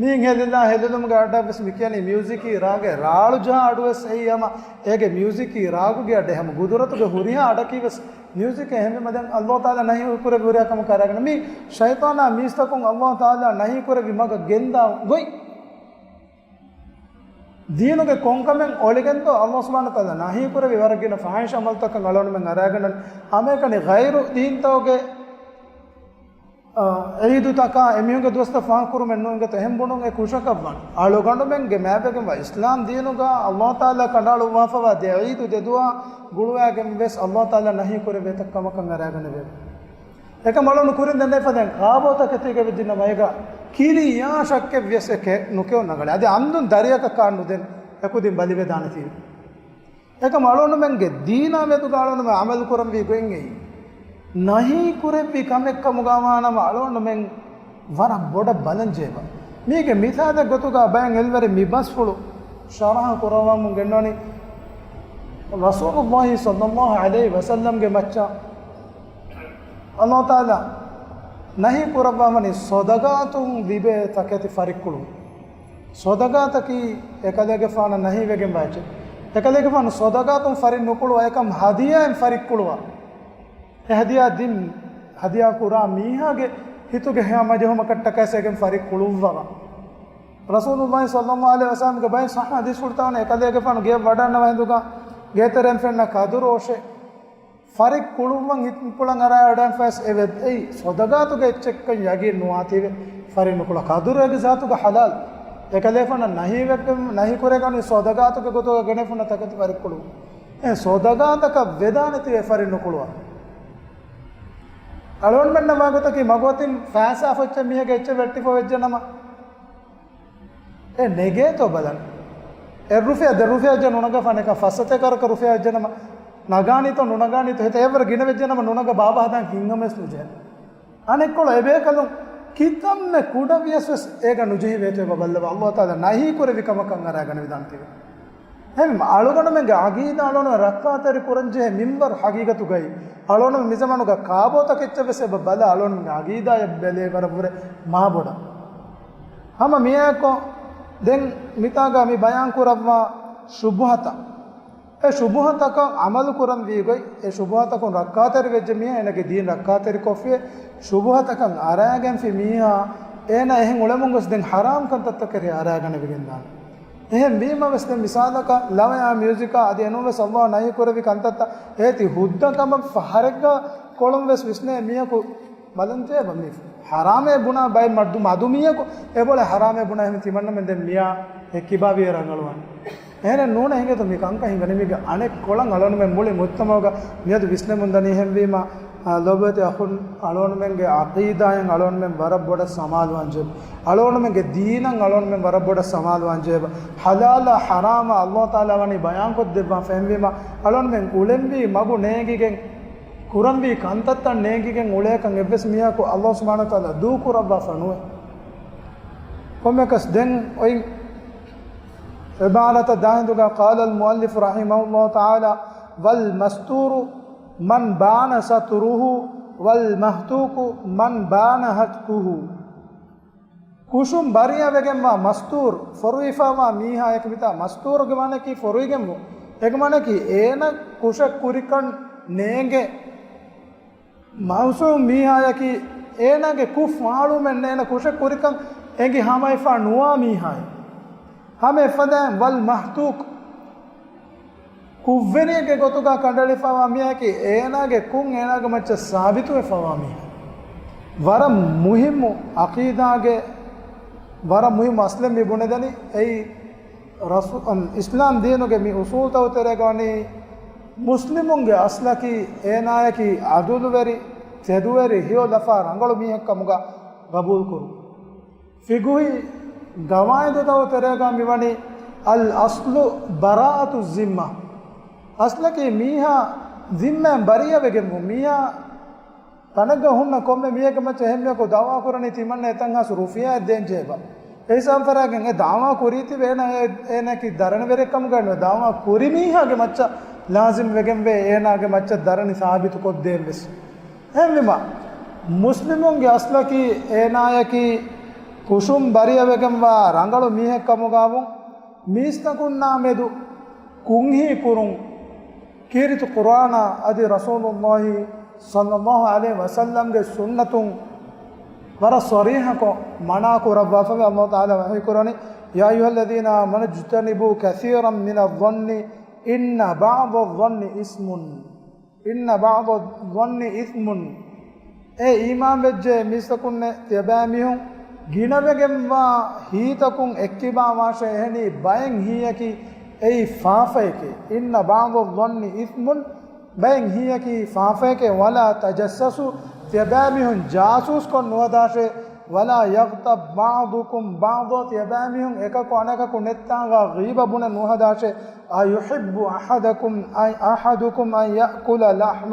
މީން ހެލިލާ ހެލިލުމުގެ އަޑަށް ވެސް މި ކިޔަނީ މިއުޒިކީ ރާގެއް ރާޅު ޖަހާ އަޑު ވެސް އެއީ ހަމަ އޭގެ މިއުޒިކީ ރާގުގެ އަޑެއް ހަމަ ގުދުރަތުގެ ހުރިހާ އަޑަކީ ވެސް މިއުޒިކެއް ހެންވީމަ ދެން އައްލާހު ތަޢާލާ ނަހީ ކުރެއްވި ހުރިހާ ކަމަށް ކަރާގަނޑެއް ނޫން. މީ ޝައިޠާނާ މީސްތަކުން އައްލާހު ތަޢާލާ ނަހީ ކުރެއްވި މަގަށް ގެންދާ ގޮތް. ދީނުގެ ކޮންކަމެއް އޮޅިގެންތޯ އައްލާހު ސުބްޙާނަހު ވަތަޢާލާ ނަހީ ކުރެއްވި ވަރަށް ގިނަ ފާޙިޝް ޢަމަލުތަކަށް އަޅުގަނޑުމެން އަރާގަނޑަން. ހަމައެކަނި ޣައިރު ދީންތަކުގެ، އާ، ޢީދުތަކާ އެމީހުންގެ ދުވަސްތައް ފާހަގަކުރުމެއް ނޫންގެތޯ އެހެން ބުނުން އެ ކުށަކަށް ވާނެ. އަޅުގަނޑުމެންގެ މާތްވެގެންވާ އިސްލާމް ދީނުގަ އައްލާހު ތަޢާލާ ކަނޑައަޅުއްވާފަވާ ދެ ޢީދު ދެ ދުވާ ގުޅުވާގެން ވެސް އައްލާހު ތަޢާލާ ނަހީ ކުރެއްވި އެތައް ކަމަކަށް އަރާގަނެވޭ. އެކަމަ އަޅުން ކުރިން ދެންނެވިފަދައިން ކާބޯތަކެތީގަ ވެއްޖިންނަމަ އޭގަ ކިރިޔާ ޝައްކެއް ވިޔަސް އެކެއް ނުކެއުން ރަނގަޅޭ. އަދި އަމްދުން ދަރިއަކަށް ކާޑް ނުދޭން އެކުދިން ބަލިވެދާނެތީ. އެކަމަ އަޅުގަނޑުމެންގެ ދީނާ މެދުގަ އަޅުގަނޑުމެން ޢަމަލު ކުރަންވީ ގޮތް އެއީ. ނަހީ ކުރެއްވި ކަމެއް ކަމުގަ ވާނަމަ އަޅުގަނޑުމެން ވަރަށް ބޮޑަށް ބަލަން ޖެހޭ. މީގެ މިސާލެއް ގޮތުގަ ބައެއް ޢިލްމުވެރިން މި ބަސްފުޅު ޝަރަޙަ ކުރައްވަމުން ގެންނަވަނީ ރަސޫލުﷲ ޞައްލަﷲ ޢަލައިހި ވަސައްލަމްގެ މައްޗަށް އައްލާހު ތަޢާލާ ނަހީ ކުރައްވާފަވަނީ ޞަދަޤާތުން ލިބޭ ތަކެތި ފަރިއްކުޅުން. ޞަދަޤާތަކީ އެކަލޭގެފާނަށް ނަހީވެގެންވާ އެއްޗެއް. އެކަލޭގެފާނު ޞަދަޤާތުން ފަރިން ނުކުޅުވާ، އެކަމަ ހަދިޔާއިން ފަރިއްކުޅުވާ. އެ ހަދިޔާ ދިން، ހަދިޔާ ކުރާ މީހާގެ ހިތުގެ ހަމަޖެހުމަކަށްޓަކައި އެގެން ފަރިއްކުޅުއްވަވާ. ރަސޫލުﷲ ޞައްލަﷲ ޢަލައިހި ވަސައްލަމްގެ ބައެއް ޞައްޙަ ޙަދީޘްފުޅުތައް ވަނީ އެކަލޭގެފާނު ގެޔަށް ވަޑަންނަވާ ހިނދުގަ ގޭތެރެއިން ފެންނަ ކަދުރު އޮށެ ފަރިއްކުޅުއްވަން ހިތްޕުޅަށް އަރާ ވަޑައިފަވާ އެވެ. އެއީ ޞަދަޤާތުގެ އެއްޗެއްކަން ޔަގީން ނުވާތީވެ ފަރިނުކުޅަ ކަދުރު އޭގެ ޒާތުގަ ޙަލާލު. އެކަލޭފާނަށް ނަހީވެ، ނަހީ ކުރެވިގެންވަނީ ޞަދަޤާތުގެ ގޮތުގަ ގެނެފުންނަ ތަކެތި ފަރިއްކުޅު. އެ ޞަދަޤާތަކަށް ވެދާނެތީވެ ފަރިނުކުޅުވާ. އަޅުގަނޑުމެންނަށް ވާގޮތަކީ މަގުމަތިން ފައިސާ ފޮއްޗެއް މީހެއްގެ އެއްޗެއް ވެއްޓިފަ ވެއްޖެނަމަ އެ ނެގޭތޯ ބަލަން. އެއް ރުފިޔާ ދެ ރުފިޔާ ވެއްޖެ ނުނަގާފާނެކަން ފައްސަތޭކަ ވަރަކަށް ރުފިޔާ ވެއްޖެނަމަ ނަގާނީތޯ ނުނަގާނީތޯ ހިތަށް އެއްވަރަށް ގިނަ ވެއްޖެނަމަ ނުނަގާ ބާބާ ހަދާން ހިތްހަމަވެސް ނުޖެހޭ. އަނެއްކޮޅަށް އެބޭކަލުން ކިތަންމެ ކުޑަވިޔަސް ވެސް އޭގަ ނުޖެހިވޭތޯ އެބަ ބައްލަވާ އައްލާހު ތަޢާލާ ނަހީ ކުރެއްވި ކަމަކަށް އަރާގަނެވިދާނެތީވެ. އެހެންވީމަ އަޅުގަނޑުމެންގެ ޢަޤީދާ އަޅުގަނޑުމެން ރައްކާތެރި ކުރަންޖެހޭ މިންވަރު ޙަޤީޤަތުގައި އަޅުގަނޑުމެން މިޒަމާނުގަ ކާބޯތަކެއްޗަށް ވެސް އެބަ ބަލާ އަޅުގަނޑުމެންގެ ޢަޤީދާއަށް ބެލޭ ވަރަށްވުރެ މާބޮޑަށް. ހަމަ މިއާއެކު ދެން މިތާގަ މި ބަޔާން ކުރައްވާ ޝުބުހަތައް، އެ ޝުބުހަތަކަށް ޢަމަލު ކުރަންވީ ގޮތް، އެ ޝުބުހަތަކުން ރައްކާތެރި ވެއްޖެ މީހާ އޭނަގެ ދީން ރައްކާތެރިކޮށްފި، ޝުބުހަތަކަށް އަރާގެންފި މީހާ އޭނަ އެހެން އުޅެމުން ގޮސް ދެން ޙަރާމް ކަންތައްތަކަށް އަރާގަނެވިގެންދާނެ. އެހެން ވީމަ ވެސް ދެން މިސާލަކަށް ލަވަޔާ މިއުޒިކާ އަދި އެނޫން ވެސް އައްލާހު ނަހީ ކުރެއްވި ކަންތައްތައް އޭތި ހުއްދަ ކަމަށް ފަހަރެއްގަ ކޮޅުން ވެސް ވިސްނޭ މީހަކު ބަލަންޖެހޭ މީ ޙަރާމޭ ބުނާ ބައެއް މަދު، މަދު މީހަކު އެބައޮޅޭ ޙަރާމޭ ބުނާ އެހެން ތިމަންނަމެން ދެން މިޔާ އެ ކިބާވިޔަ ރަނގަޅުވާނެ. އެހެނެއް ނޫނޭ ހިނގޭތޯ މި ކަންކަން ހިނގަނީ މީގެ އަނެއްކޮޅަށް އަޅުގަނޑުމެން މުޅި މުޖްތަމަޢުގަ މިއަދު ވިސްނެމުން ދަނީ. އެހެންވީމަ، އާ، ލޯބިވެތި އަޚުން އަޅުގަނޑުމެންގެ ޢަޤީދާއިން އަޅުގަނޑުމެން ވަރަށް ބޮޑަށް ސަމާލުވާން ޖެހޭ. އަޅުގަނޑުމެންގެ ދީނަށް އަޅުގަނޑުމެން ވަރަށް ބޮޑަށް ސަމާލުވާން ޖެހޭ. ޙަލާލާ ޙަރާމާ އައްލާހު ތަޢާލާ ވަނީ ބަޔާންކޮށްދެއްވާފަ. އެހެންވީމަ އަޅުގަނޑުމެން އުޅެންވީ މަގު ނޭނގިގެން ކުރަންވީ ކަންތައްތައް ނޭނގިގެން އުޅޭކަން އެއްވެސް މީހަކު އައްލާހު ސުބްޙާނަހު ވަތަޢާލާ ދޫކުރައްވާފަ ނުވޭ. ކޮންމެއަކަސް ދެން އޮތް ޢިބާރަތަށް ދާހިނދުގަ قال المؤلف رحمه الله تعالى: والمستور من بان ستره والمهتوك من بان هتكه. ކުށުން ބަރީއަވެގެންވާ މަސްތޫރު، ފޮރުވިފަވާ މީހާއެކު މިތާ މަސްތޫރުގެ މާނައަކީ ފޮރުވިގެންވުން. އޭގެ މާނައަކީ އޭނަ ކުށެއް ކުރިކަން ނޭނގެ މައުސޫމް މީހާޔަކީ އޭނާގެ ކުށް ފާޅުވުމެއް ނެތް، އޭނަ ކުށެއް ކުރިކަން އެނގި ހަމަވެފަ ނުވާ މީހާއެއް. ހަމަ އެފަދައިން ވަލް މަހްތޫކު، ކުށްވެރިއެއްގެ ގޮތުގަ ކަނޑައެޅިފަވާ މީހާޔަކީ އޭނާގެ ކުށް އޭނާގެ މައްޗަށް ސާބިތުވެފަވާ މީހާ. ވަރަށް މުހިއްމު ޢަޤީދާގެ ވަރަށް މުހިއްމު އަސްލެއް މި ބުނެދެނީ. އެއީ ރަސޫ-، އަމް، އިސްލާމް ދީނުގެ މި އުޞޫލުތައް ތެރޭގަ ވަނީ، މުސްލިމުންގެ އަސްލަކީ އޭނާޔަކީ ޢަދުލުވެރި، ތެދުވެރި، ހެޔޮލަފާ ރަނގަޅު މީހެއްކަމުގަ ގަބޫލުކުރުން. ފިޤުހީ ގަވާއިދުތައް ތެރޭގަ މިވަނީ، އަލް އަޞްލު ބަރާއަތު ޒިންމާ. އަސްލަކީ މީހާ ޒިންމާއިން ބަރީއަވެގެންވުން. މީހާ ތަނެއްގަ ހުންނަ ކޮންމެ މީހެއްގެ މައްޗަށް އެހެން މީހަކު ދަޢުވާ ކުރަނީ ތިމަންނަ އެތަން ހާސް ރުފިޔާއެއް ދޭން ޖެހޭބާ. އެހިސާބު ފަރާގެން އެ ދާވާ ކުރީތިބެ އޭނާ އޭ-، އޭނާއަކީ ދަރަނިވެރިއެއް ކަމުގައި ނުވޭ. ދާވާ ކުރި މީހާގެ މައްޗަށް ލާޒިމް ވެގެންވޭ އޭނާގެ މައްޗަށް ދަރަނި ސާބިތު ކޮށްދޭން ވެސް. އެހެންވީމަ، މުސްލިމުންގެ އަސްލަކީ އޭނާއަކީ ކުށުން ބަރިއަވެގެންވާ ރަނގަޅު މީހެއް ކަމުގަވުން، މީސްތަކުންނާ މެދު ކުންހީ ކުރުން، ކީރިތި ޤުރްއާނާ އަދި ރަސޫލުﷲ ޞައްލަﷲ ޢަލައިހި ވަސައްލަމްގެ ސުންނަތުން ވަރަށް ޞަރީޙަކޮށް މަނާ ކުރައްވާފަވޭ. ﷲ ތަޢާލާ ވަޙީ ކުރަނީ، يا أيها الذين آمنوا اجتنبوا كثيرا من الظن إن بعض الظن إثم. إن بعض الظن إثم. އޭ އީމާންވެއްޖެ މީސްތަކުންނޭ، ތިޔަބައިމީހުން ގިނަވެގެންވާ ހީތަކުން އެއްކިބާވާށޭ، އެހެނީ ބައެއް ހީއަކީ އެއީ ފާފައެކޭ. إن بعض الظن إثم، ބައެއް ހީއަކީ ފާފައެކޭ. ولا تجسسوا، ތިޔަބައިމީހުން ޖާސޫސްކޮށް ނުހަދާށޭ. ولا يغتب بعضكم بعضا، ތިޔަބައިމީހުން އެކަކު އަނެކަކު ނެއްތާނގާ ޣީބަ ބުނެ ނުހަދާށޭ. أيحب أحدكم أن، أحدكم أن يأكل لحم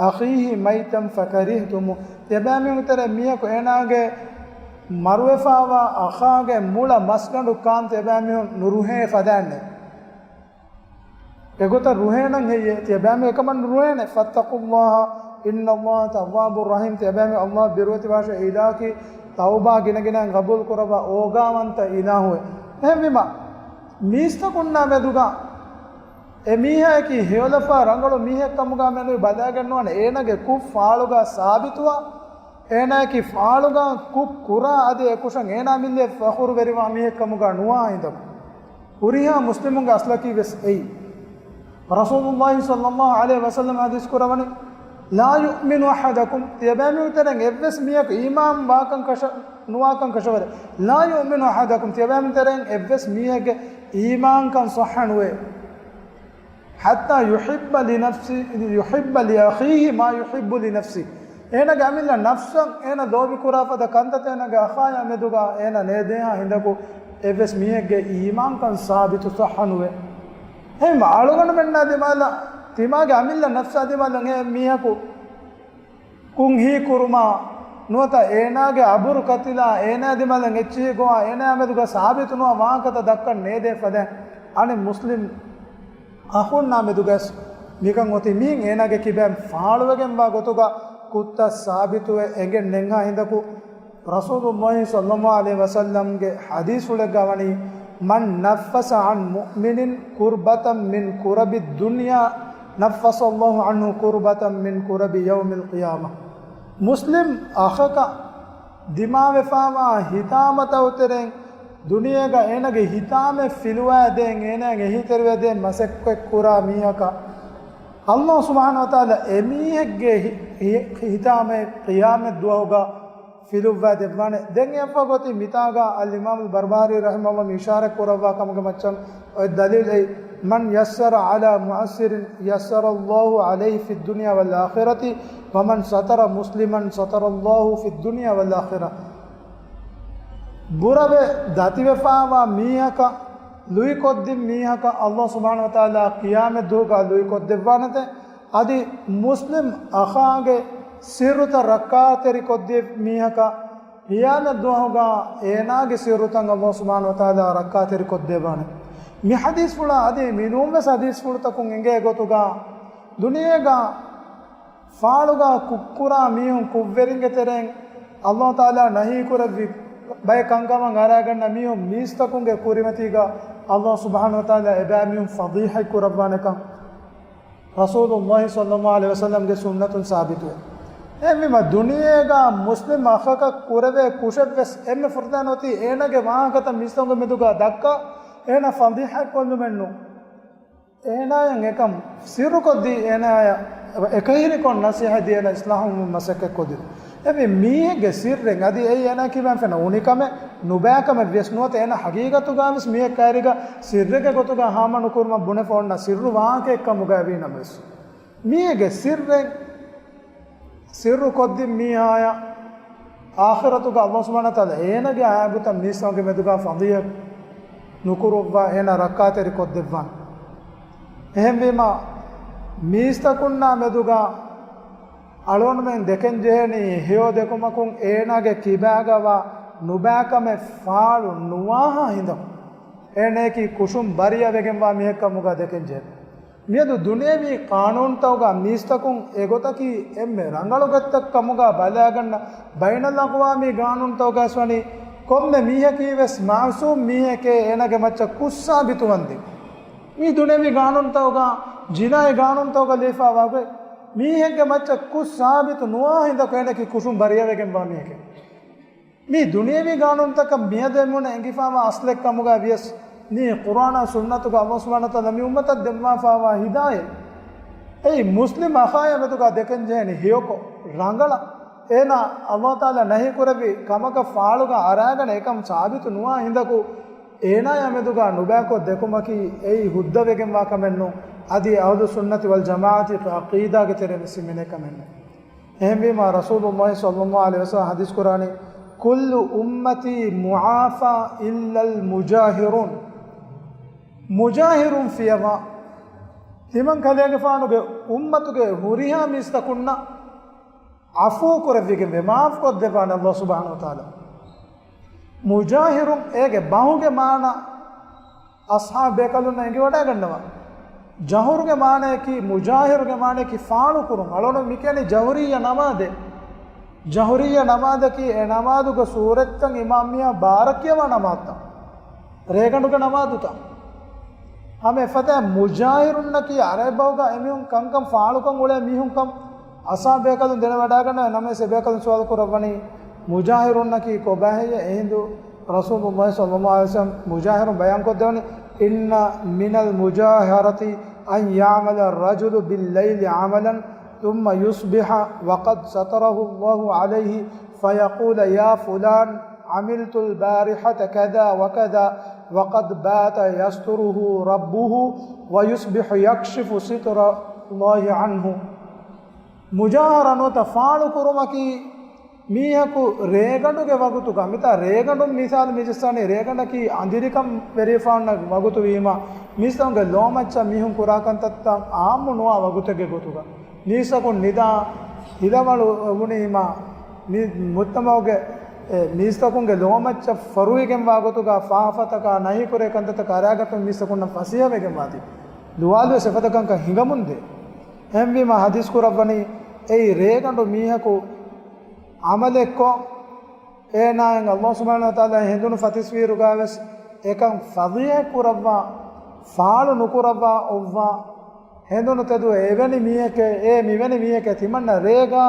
أخيه ميتا فكرهتموه. ތިޔަބައިމީހުން ތެރޭ މީހަކު އޭނާގެ މަރުވެފާވާ އަޚާގެ މުޅަ މަސްގަނޑު ކާން ތިޔަބައިމީހުން ނުރުހޭ ފަދައިންނޭ. އެގޮތަށް ރުހޭނަން ހެއްޔޭ؟ ތިޔަބައިމީހުން އެކަމަށް ނުރުހޭނެ. فاتقوا الله إن الله تواب رحيم. ތިޔަބައިމީހުން ﷲ ބިރުވެތިވާށޭ، އިލާހަކީ ތައުބާ ގިނަގިނައިން ގަބޫލު ކުރައްވާ އޯގާވަންތަ އިލާހުއެއް. އެހެންވީމަ، މީސްތަކުންނާ މެދުގަ އެ މީހާއަކީ ހެޔޮލަފާ ރަނގަޅު މީހެއް ކަމުގަ މެނުވި ބަލައިގެން ނުވާނެ. އޭނާގެ ކުށް ފާޅުގަ ސާބިތުވާ، އޭނާއަކީ ފާޅުގަ ކުށް ކުރާ އަދި އެ ކުށަށް އޭނާ މިއްލެ ފަޚުރުވެރިވާ މީހެއް ކަމުގަ ނުވާ ހިނދަކު، ހުރިހާ މުސްލިމުންގެ އަސްލަކީ ވެސް އެއީ. ރަސޫލުﷲ ޞައްލަﷲ ޢަލައިހި ވަސައްލަމަ ޙަދީޘް ކުރަވަނީ، لا يؤمن أحدكم، ތިޔަބައިމީހުން ތެރެއިން އެއްވެސް މީހަކު އީމާން ވާކަން ކަށަ-، ނުވާކަން ކަށަވަރެއް. لا يؤمن أحدكم، ތިޔަބައިމީހުން ތެރެއިން އެއްވެސް މީހެއްގެ އީމާންކަން ޞައްޙަ ނުވޭ. حتى يحب لنفسه، يحب لأخيه ما يحب لنفسه. އޭނަގެ އަމިއްލަ ނަފްސަށް އޭނަ ލޯބިކުރާ ފަދަ ކަންތައް އޭނަގެ އަޚާޔާ މެދުގަ އޭނަ ނޭދޭހާ ހިނދަކު އެއްވެސް މީހެއްގެ އީމާންކަން ސާބިތު ޞައްޙަ ނުވޭ. އެހެން އަޅުގަނޑުމެންނާ ދިމާލަށް، ތިމާގެ އަމިއްލަ ނަފްސާ ދިމާލަށް އެ މީހަކު ކުންހީ ކުރުމާ ނުވަތަ އޭނާގެ އަބުރު ކަތިލާ، އޭނާ ދިމާލަށް އެއްޗިހި ގޮވާ، އޭނާ މެދުގަ ސާބިތު ނުވާ ވާހަކަތައް ދައްކަން ނޭދޭ ފަދައިން އަނެއް މުސްލިމް އަޚުންނާ މެދުގަސް މިކަން އޮތީ. މިހެން އޭނާގެ ކިބައިން ފާޅުވެގެންވާ ގޮތުގަ ކުށްތައް ސާބިތުވެ އެނގެން ނެންހާ ހިނދަކު، ރަސޫލުﷲ ޞައްލަﷲ ޢަލައިހި ވަސައްލަމްގެ ޙަދީޘްފުޅެއްގަ ވަނީ، من نفس عن مؤمن كربة من كرب الدنيا نفس الله عنه كربة من كرب يوم القيامة. މުސްލިމް އަޚަކަށް ދިމާވެފާވާ ހިތާމަތައް އޮތެރެން ދުނިޔޭގަ އޭނަގެ ހިތާމައެއް ފިލުވާދޭން، އޭނާގެ އެހީތެރިވެދޭން މަސައްކަތް ކުރާ މީހަކަށް، ﷲ ސުބްޙާނަހޫ ވަތަޢާލާ އެމީހެއްގެ ހި-، ހި-، ހިތާމައެއް ޤިޔާމަތް ދުވަހުގަ ފިލުއްވާ ދެއްވާނެ. ދެން އެއަށްފަހު ގޮތީ މިތާގަ އަލްއިމާމުލް ބަރްބަހާރީ ރަޙިމަހުﷲ މި އިޝާރަތް ކުރައްވާ ކަމުގެ މައްޗަށް އޮތް ދަލީލް އެއީ، من يسر على معسر يسر الله عليه في الدنيا والآخرة ومن ستر مسلما ستر الله في الدنيا والآخرة. ބުރަވެ ދަތިވެފާވާ މީހަކަށް ލުއިކޮށްދިން މީހަކަށް ﷲ ސުބްޙާނަހޫ ވަތަޢާލާ ޤިޔާމަތް ދުވަހުގަ ލުއިކޮށްދެއްވާނެތެ. އަދި މުސްލިމް އަޚާގެ ސިއްރުތައް ރައްކާތެރިކޮށްދިޔަ މީހަކަށް ޤިޔާމަތް ދުވަހުގަ އޭނާގެ ސިއްރުތައް ﷲ ސުބްޙާނަހޫ ވަތަޢާލާ ރައްކާތެރިކޮށްދެއްވާނެ. މި ޙަދީޘްފުޅާ އަދި މިނޫންވެސް ޙަދީޘްފުޅުތަކުން އެނގޭ ގޮތުގަ، ދުނިޔޭގަ ފާޅުގަ ކުށްކުރާ މީހުން ކުށްވެރިންގެ ތެރެއިން ﷲ ތަޢާލާ ނަހީކުރެއްވި ބައެއް ކަންކަމަށް އަރާގަންނަ މީހުން މީސްތަކުންގެ ކުރިމަތީގަ ﷲ ސުބްޙާނަހޫ ވަތަޢާލާ އެބައިމީހުން ފަޟީޙަތް ކުރައްވާނެކަން ރަސޫލުﷲ ޞައްލަﷲ ޢަލައިހި ވަސައްލަމްގެ ސުންނަތުން ސާބިތުވޭ. އެހެންވީމަ، ދުނިޔޭގަ މުސްލިމް އަޚަކަށް ކުރެވޭ ކުށެއްވެސް އެންމެ ފުރަތަމަ އޮތީ އޭނާގެ ވާހަކަތައް މީސްތަކުންގެ މެދުގަ ދައްކާ، އޭނާ ފަޟީޙަތްކޮށްލުމެއްނު. އޭނާޔަށް އެކަން ސިއްރުކޮށްދީ، އޭނާޔަށް އެކަހިރިކޮށް ނަޞޭޙަތް ދީ، އޭނާ އިޞްލާޙުވުމަށް މަސައްކަތްކޮށްދިނުން. އެ މީ-، މީހެއްގެ ސިއްރެއް އަދި އެއީ އޭނާ ކިބައިން ފެންނަ އުނިކަމެއް ނުބައިކަމެއް ވިޔަސް ނުވަތަ އޭނާ ޙަޤީޤަތުގަވެސް މީހެއް ކައިރީގަ ސިއްރެއްގެ ގޮތުގަ ހާމަ ނުކުރުމަށް ބުނެފަ އޮންނަ ސިއްރު ވާހަކައެއްކަމުގައި ވީނަމަވެސް، މީހެއްގެ ސިއްރެއް ސިއްރު ކޮށްދިން މީހާޔަށް އާޚިރަތުގަ އަﷲ ސުބްޙާނަހޫ ވަތަޢާލާ އޭނާގެ އައިބުތައް މީސްތަކުންގެ މެދުގަ ފަޟީޙަތް ނުކުރުއްވާ އޭނާ ރައްކާތެރި ކޮށްދެއްވާނެ. އެހެންވީމަ، މީސްތަކުންނާ މެދުގަ އަޅުގަނޑުމެން ދެކެން ޖެހޭނީ ހެޔޮ ދެކުމަކުން އޭނާގެ ކިބާގަވާ ނުބައިކަމެއް ފާޅު ނުވާހާ ހިނދަކު އޭނަޔަކީ ކުށުން ބަރީއަވެގެންވާ މީހެއްކަމުގަ ދެކެންޖެހޭ. މިއަދު ދުނިޔެވީ ޤާނޫނުތަކުގަ މީސްތަކުން އެގޮތަކީ އެންމެ ރަނގަޅު ގޮތްތައް ކަމުގަ ބަލާގަންނަ ބައިނަލްއަޤްވާމީ ޤާނޫނުތަކުގައިވެސް ވަނީ ކޮންމެ މީހަކީވެސް މަޢުޞޫމް މީހެކޭ އޭނަގެ މައްޗަށް ކުށް ސާބިތުވަންދެން. މީ ދުނިޔެވީ ޤާނޫނުތަކުގަ، ޖިނާއީ ޤާނޫނުތަކުގަ ލިޔެފައިވާ ގޮތް. މީހެއްގެ މައްޗަށް ކުށް ސާބިތު ނުވާ ހިނދަކު އޭނަޔަކީ ކުށުން ބަރީއަވެގެންވާ މީހެކޭ. މީ ދުނިޔެވީ ޤާނޫނުތަކަށް މިއަދު އެމީހުންނަށް އެނގިފައިވާ އަސްލެއްކަމުގަ ވިޔަސް، މީ ޤުރްއާނާ ސުންނަތުގަ އައްލާހު ސުބްޙާނަހޫ ވަތަޢާލާ މި އުއްމަތަށް ދެއްވާފައިވާ ހިދާޔަތް. އެއީ މުސްލިމް އަޚާޔާ މެދުގަ ދެކެންޖެހެނީ ހެޔޮކޮށް، ރަނގަޅަށް. އޭނާ އައްލާހު ތަޢާލާ ނަހީކުރެއްވި ކަމަކަށް ފާޅުގަ އަރާގަނެ އެކަން ސާބިތު ނުވާ ހިނދަކު، އޭނާޔާ މެދުގަ ނުބައިކޮށް ދެކުމަކީ އެއީ ހުއްދަވެގެންވާ ކަމެއް ނޫން. އަދި އަހުލުއްސުންނަތި ވަލްޖަމާޢަތީގެ ޢަޤީދާގެ ތެރެއިން ވެސް ހިމެނޭ ކަމެއް ނޫން. އެހެންވީމާ، ރަސޫލުﷲ ޞައްލަﷲު ޢަލައިހި ވަސައްލަމަ ޙަދީޘް ކުރާނީ، "كل أمتي معافى إلا المجاهرون." މުޖާހިރުން ފިޔަވާ، ތިމަން ކަލޭގެފާނުގެ އުއްމަތުގެ ހުރިހާ މީސްތަކުންނަށް ޢަފޫ ކުރެވިގެންވޭ، މާފުކޮށްދެއްވާނެ އައްލާހު ސުބްޙާނަހޫ ވަތަޢާލާ. މުޖާހިރުން އޭގެ ބަހުގެ މާނަ އަޞްޙާބު ބޭކަލުންނަށް އެނގިވަޑައިގަންނަވާ. ޖަހުރުގެ މާނަޔަކީ، މުޖާހިރުގެ މާނަޔަކީ ފާޅުކުރުން. އަޅުގަނޑު މިކިޔަނީ ޖަހުރިއްޔަ ނަމާދޭ. ޖަހުރިއްޔަ ނަމާދަކީ އެ ނަމާދުގެ ސޫރަތްތައް އިމާމް މީހާ ބާރަށް ކިޔަވާ ނަމާދުތައް. ރޭގަނޑުގެ ނަމާދުތައް. ހަމަ އެފަދަ މުޖާހިރުންނަކީ އަރަބި ބަހުގަ އެމީހުން ކަންކަން ފާޅުކޮށް އުޅޭ މީހުންކަން. އަޞްޙާބު ބޭކަލުން ދެނެވަޑައިގަންނަވާ، ނަމަވެސް އެބޭކަލުން ސުވާލު ކުރައްވަނީ، މުޖާހިރުންނަކީ ކޮބާހެއްޔޭ؟ އެހިނދު ރަސޫލުﷲ ޞައްލަﷲު ޢަލައިހި ވަސައްލަމަ މުޖާހިރުން ބަޔާންކޮށްދެވުނީ، "إن من المجاهرة أن يعمل الرجل بالليل عملا ثم يصبح وقد ستره الله عليه فيقول: يا فلان، عملت البارحة كذا وكذا، وقد بات يستره ربه ويصبح يكشف ستر الله عنه." މުޖާހަރަ ނުވަތަ ފާޅުކުރުމަކީ، މީހަކު ރޭގަނޑުގެ ވަގުތުގަ، މިތާ ރޭގަނޑުން މިސާލު މިޖައްސާނީ، ރޭގަނޑަކީ އަނދިރިކަން ވެރިވެފަ އޮންނަ ވަގުތު ވީމަ، މީސްތަކުންގެ ލޯމައްޗަށް މީހުން ކުރާ ކަންތައްތައް އާއްމު ނުވާ ވަގުތެއްގެ ގޮތުގަ، މީސްތަކުން ނިދާ ހިލަވަޅު ވުނީމަ، މި މުޖްތަމަޢުގެ، އެ، މީސްތަކުންގެ ލޯމައްޗަށް ފޮރުވިގެންވާ ގޮތުގަ ފާފަތަކާ ނަހީކުރޭ ކަންތައްތަކާ އަރާގަތުން މީސްތަކުންނަށް ފަސޭހަވެގެންވާތީ، ދުވާލުވެސް އެފަދަ ކަންކަން ހިނގަމުންދޭ. އެހެންވީމަ ޙަދީޘް ކުރައްވަނީ، އެއީ ރޭގަނޑު މީހަކު ޢަމަލެއްކޮށް، އޭނާއިން އައްލާހު ސުބްޙާނަހޫ ވަތަޢާލާ ހެނދުނު ފަތިސްވިއިރުގަވެސް އެކަން ފަޟީޙަތް ކުރައްވާ، ފާޅު ނުކުރައްވާ އޮއްވާ، ހެނދުނު ތެދުވެ އެވެނި މީހެކޭ، އޭ މިވެނި މީހެކޭ، ތިމަންނަ ރޭގަ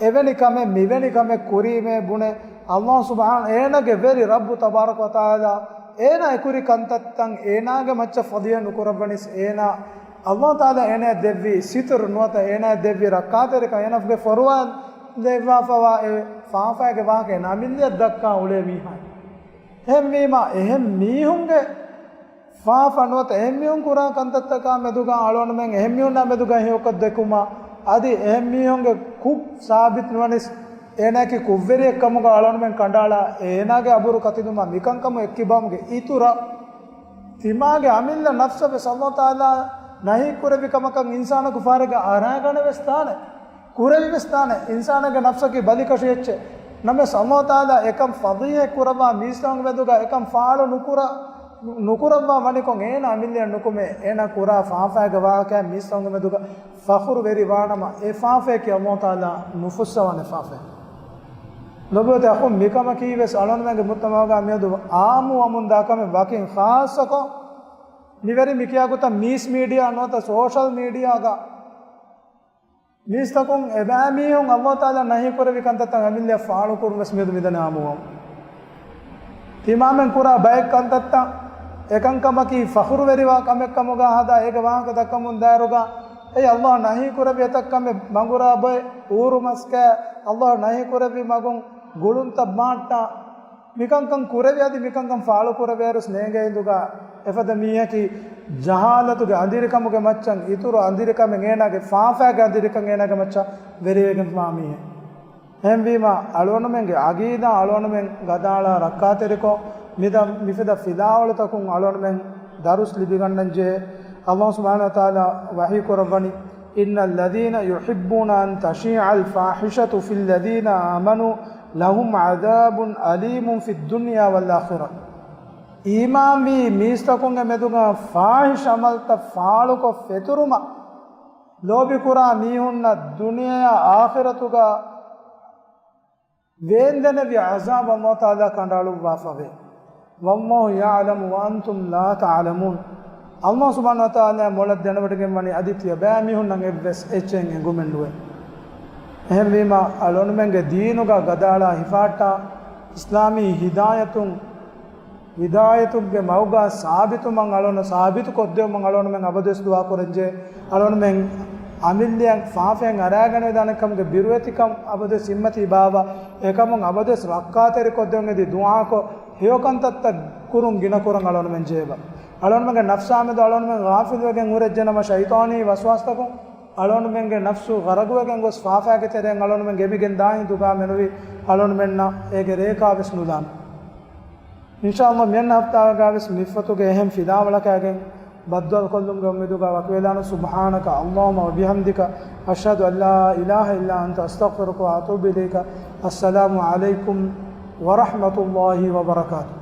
އެވެނި ކަމެއް މިވެނި ކަމެއް ކުރީމޭ ބުނެ، އައްލާހު ސުބްޙާނަ، އޭނާގެ ވެރި ރައްބު ތަބާރަކަ ވަތަޢާލާ އޭނާ އެކުރި ކަންތައްތައް އޭނާގެ މައްޗަށް ފަޟީޙަތް ނުކުރައްވަނީސް، އޭނާ އައްލާހު ތަޢާލާ އޭނާއަށް ދެއްވި ސިތުރު ނުވަތަ އޭނާއަށް ދެއްވި ރައްކާތެރިކަން އޭނާގެ ފޮރުވާ ދެއްވާފަވާ އެ ފާފައިގެ ވާހަކަ އޭނާ އަމިއްލައަށް ދައްކާ އުޅޭ މީހާ. އެހެންވީމާ، އެހެން މީހުންގެ ފާފަ ނުވަތަ އެހެންމީހުން ކުރާ ކަންތައްތަކާ މެދުގަ އަޅުގަނޑުމެން އެހެންމީހުންނާ މެދުގަ ހެޔޮކޮށް ދެކުމާ، އަދި އެހެންމީހުންގެ ކުށް ސާބިތު ނުވަނީސް، އޭނާއަކީ ކުށްވެރިއެއް ކަމުގަ އަޅުގަނޑުމެން ކަނޑައަޅާ، އޭނާގެ އަބުރު ކަތިލުމާ މިކަންކަމު އެއްކިބާމުގެ އިތުރަށް، ތިމާގެ އަމިއްލަ ނަފްސަށް ވެސް އައްލާހު ތަޢާލާ ނަހީ ކުރެއްވި ކަމަކަށް އިންސާނަކު ފާރެއްގަ އަރާގަނެވެސް ދާނެ. ކުރެވިވެސް ދާނެ، އިންސާނެއްގެ ނަފްސަކީ ބަލިކަށި އެއްޗެއް. ނަމަވެސް، އައްލާހު ތަޢާލާ އެކަން ފަޟީޙަތް ކުރައްވާ މީސްތަކުންގެ މެދުގަ އެކަން ފާޅު ނުކުރަ-، ނުކުރައްވާ ވަނިކޮށް، އޭނާ އަމިއްލައަށް ނުކުމެ، އޭނާ ކުރާ ފާފައިގެ ވާހަކައިން މީސްތަކުންގެ މެދުގަ ފަޚުރުވެރިވާނަމަ، އެ ފާފަޔަކީ އައްލާހު ތަޢާލާ ނުފުއްސަވާނެ ފާފައެއް. ލޮބުވެތި އަޚުން، މިކަމަކީ ވެސް އަޅުގަނޑުމެންގެ މުޖްތަމަޢުގަ މިއަދު އާއްމުވަމުންދާ ކަމެއް، ވަކިން ޚާއްޞަކޮށް، މިވެރި މިކިޔާ ގޮތަށް މީސް މީޑިއާ ނުވަތަ ސޯޝަލް މީޑިއާގަ މީސްތަކުން އެބައިމީހުން އައްލާހު ތަޢާލާ ނަހީ ކުރެއްވި ކަންތައްތައް އަމިއްލައަށް ފާޅުކުރުން ވެސް މިއަދު މިދަނީ އާއްމުވަމުން. ތިމާމެން ކުރާ ބައެއް ކަންތައްތައް އެކަންކަމަކީ ފަޚުރުވެރިވާ ކަމެއް ކަމުގަ ހަދާ، އޭގެ ވާހަކަ ދައްކަމުން ދާއިރުގަ، އެއީ އައްލާހު ނަހީ ކުރެއްވި އެތައް ކަމެއް، ބަނގުރާ ބޮއެ، އޫރު މަސް ކައި، އައްލާހު ނަހީ ކުރެއްވި މަގުން ގުޅުންތައް ބާއްޓާ، މިކަންކަން ކުރެވި އަދި މިކަންކަން ފާޅުކުރެވޭއިރުސް ނޭނގޭ ހިނދުގަ އެފަދަ މީހަކީ ޖަހާލަތުގެ އަނދިރިކަމުގެ މައްޗަށް އިތުރު އަނދިރިކަމެއް އޭނާގެ ފާފައިގެ އަނދިރިކަން އޭނާގެ މައްޗަށް ވެރިވެގެންވާ މީހެއް. އެހެންވީމަ، އަޅުގަނޑުމެންގެ އަގީދާ އަޅުގަނޑުމެން ގަދައަޅާ ރައްކާތެރިކޮށް، މިދަ-، މިފަދަ ފިލާވަޅުތަކުން އަޅުގަނޑުމެން ދަރުސް ލިބިގަންނަންޖެހޭ. އައްލާހު ސުބްޙާނަހޫ ވަތަޢާލާ ވަޙީ ކުރައްވަނީ، إن الذين يحبون أن تشيع الفاحشة في الذين آمنوا لهم عذاب أليم في الدنيا والآخرة. އީމާންވީ މީސްތަކުންގެ މެދުގަ ފާހިޝް ޢަމަލްތައް ފާޅުކޮށް ފެތުރުމަށް ލޯބިކުރާ މީހުންނަށް ދުނިޔެއާ އާޚިރަތުގަ ވޭންދެނެވި ޢަޒާބު ﷲ ތަޢާލާ ކަނޑައަޅުއްވާފަވޭ. والله يعلم وأنتم لا تعلمون. ﷲ ސުބްޙާނަހޫ ވަތަޢާލާ މޮޅަށް ދެނެވޮޑިގެންވަނީ އަދި ތިޔަބައިމީހުންނަށް އެއްވެސް އެއްޗެއް އެނގުމެއްނުވޭ. އެހެންވީމަ، އަޅުގަނޑުމެންގެ ދީނުގަ ގަދައަޅާ ހިފާއްޓާ އިސްލާމީ ހިދާޔަތުން، ހިދާޔަތުގެ މަގުގަ ސާބިތުވުމަށް އަޅުގަނޑު، ސާބިތު ކޮށްދެވުމަށް އަޅުގަނޑުމެން އަބަދުވެސް ދުޢާ ކުރަންޖެހޭ. އަޅުގަނޑުމެން އަމިއްލައަށް ފާފައިން އަރާގަނެވިދާނެ ކަމުގެ ބިރުވެތިކަން އަބަދުވެސް ހިތްމަތީ ބާއްވާ، އެކަމުން އަބަދުވެސް ރައްކާތެރިކޮށްދެވުން އެދި ދުޢާކޮށް، ހެޔޮކަންތައްތައް ކުރުން ގިނަކުރަން އަޅުގަނޑުމެން ޖެހޭބަ. އަޅުގަނޑުމެންގެ ނަފްސާމެދު އަޅުގަނޑުމެން ޣާފިލުވެގެން ހުރެއްޖެނަމަ، ޝައިޠާނީ ވަސްވާސްތަކުން އަޅުގަނޑުމެންގެ ނަފްސު ޣަރަގުވެގެން ގޮސް ފާފައިގެ ތެރެއިން އަޅުގަނޑުމެން ގެބިގެން ދާހިން ދުގާ މެނުވީ، އަޅުގަނޑުމެންނަށް އޭގެ ރޭކާވެސް ނުލާން. އިންޝާﷲ މިއަންނަ ހަފްތާގަވެސް މިފޮތުގެ އެހެން ފިލާވަޅަކާގެން ބައްދަލުކޮށްލުމުގެ އުއްމީދުގަ ވަކިވެލާނަން. سبحانك اللهم وبحمدك، أشهد أن لا إله إلا أنت، أستغفرك وأتوب إليك. السلام عليكم ورحمة الله وبركاته.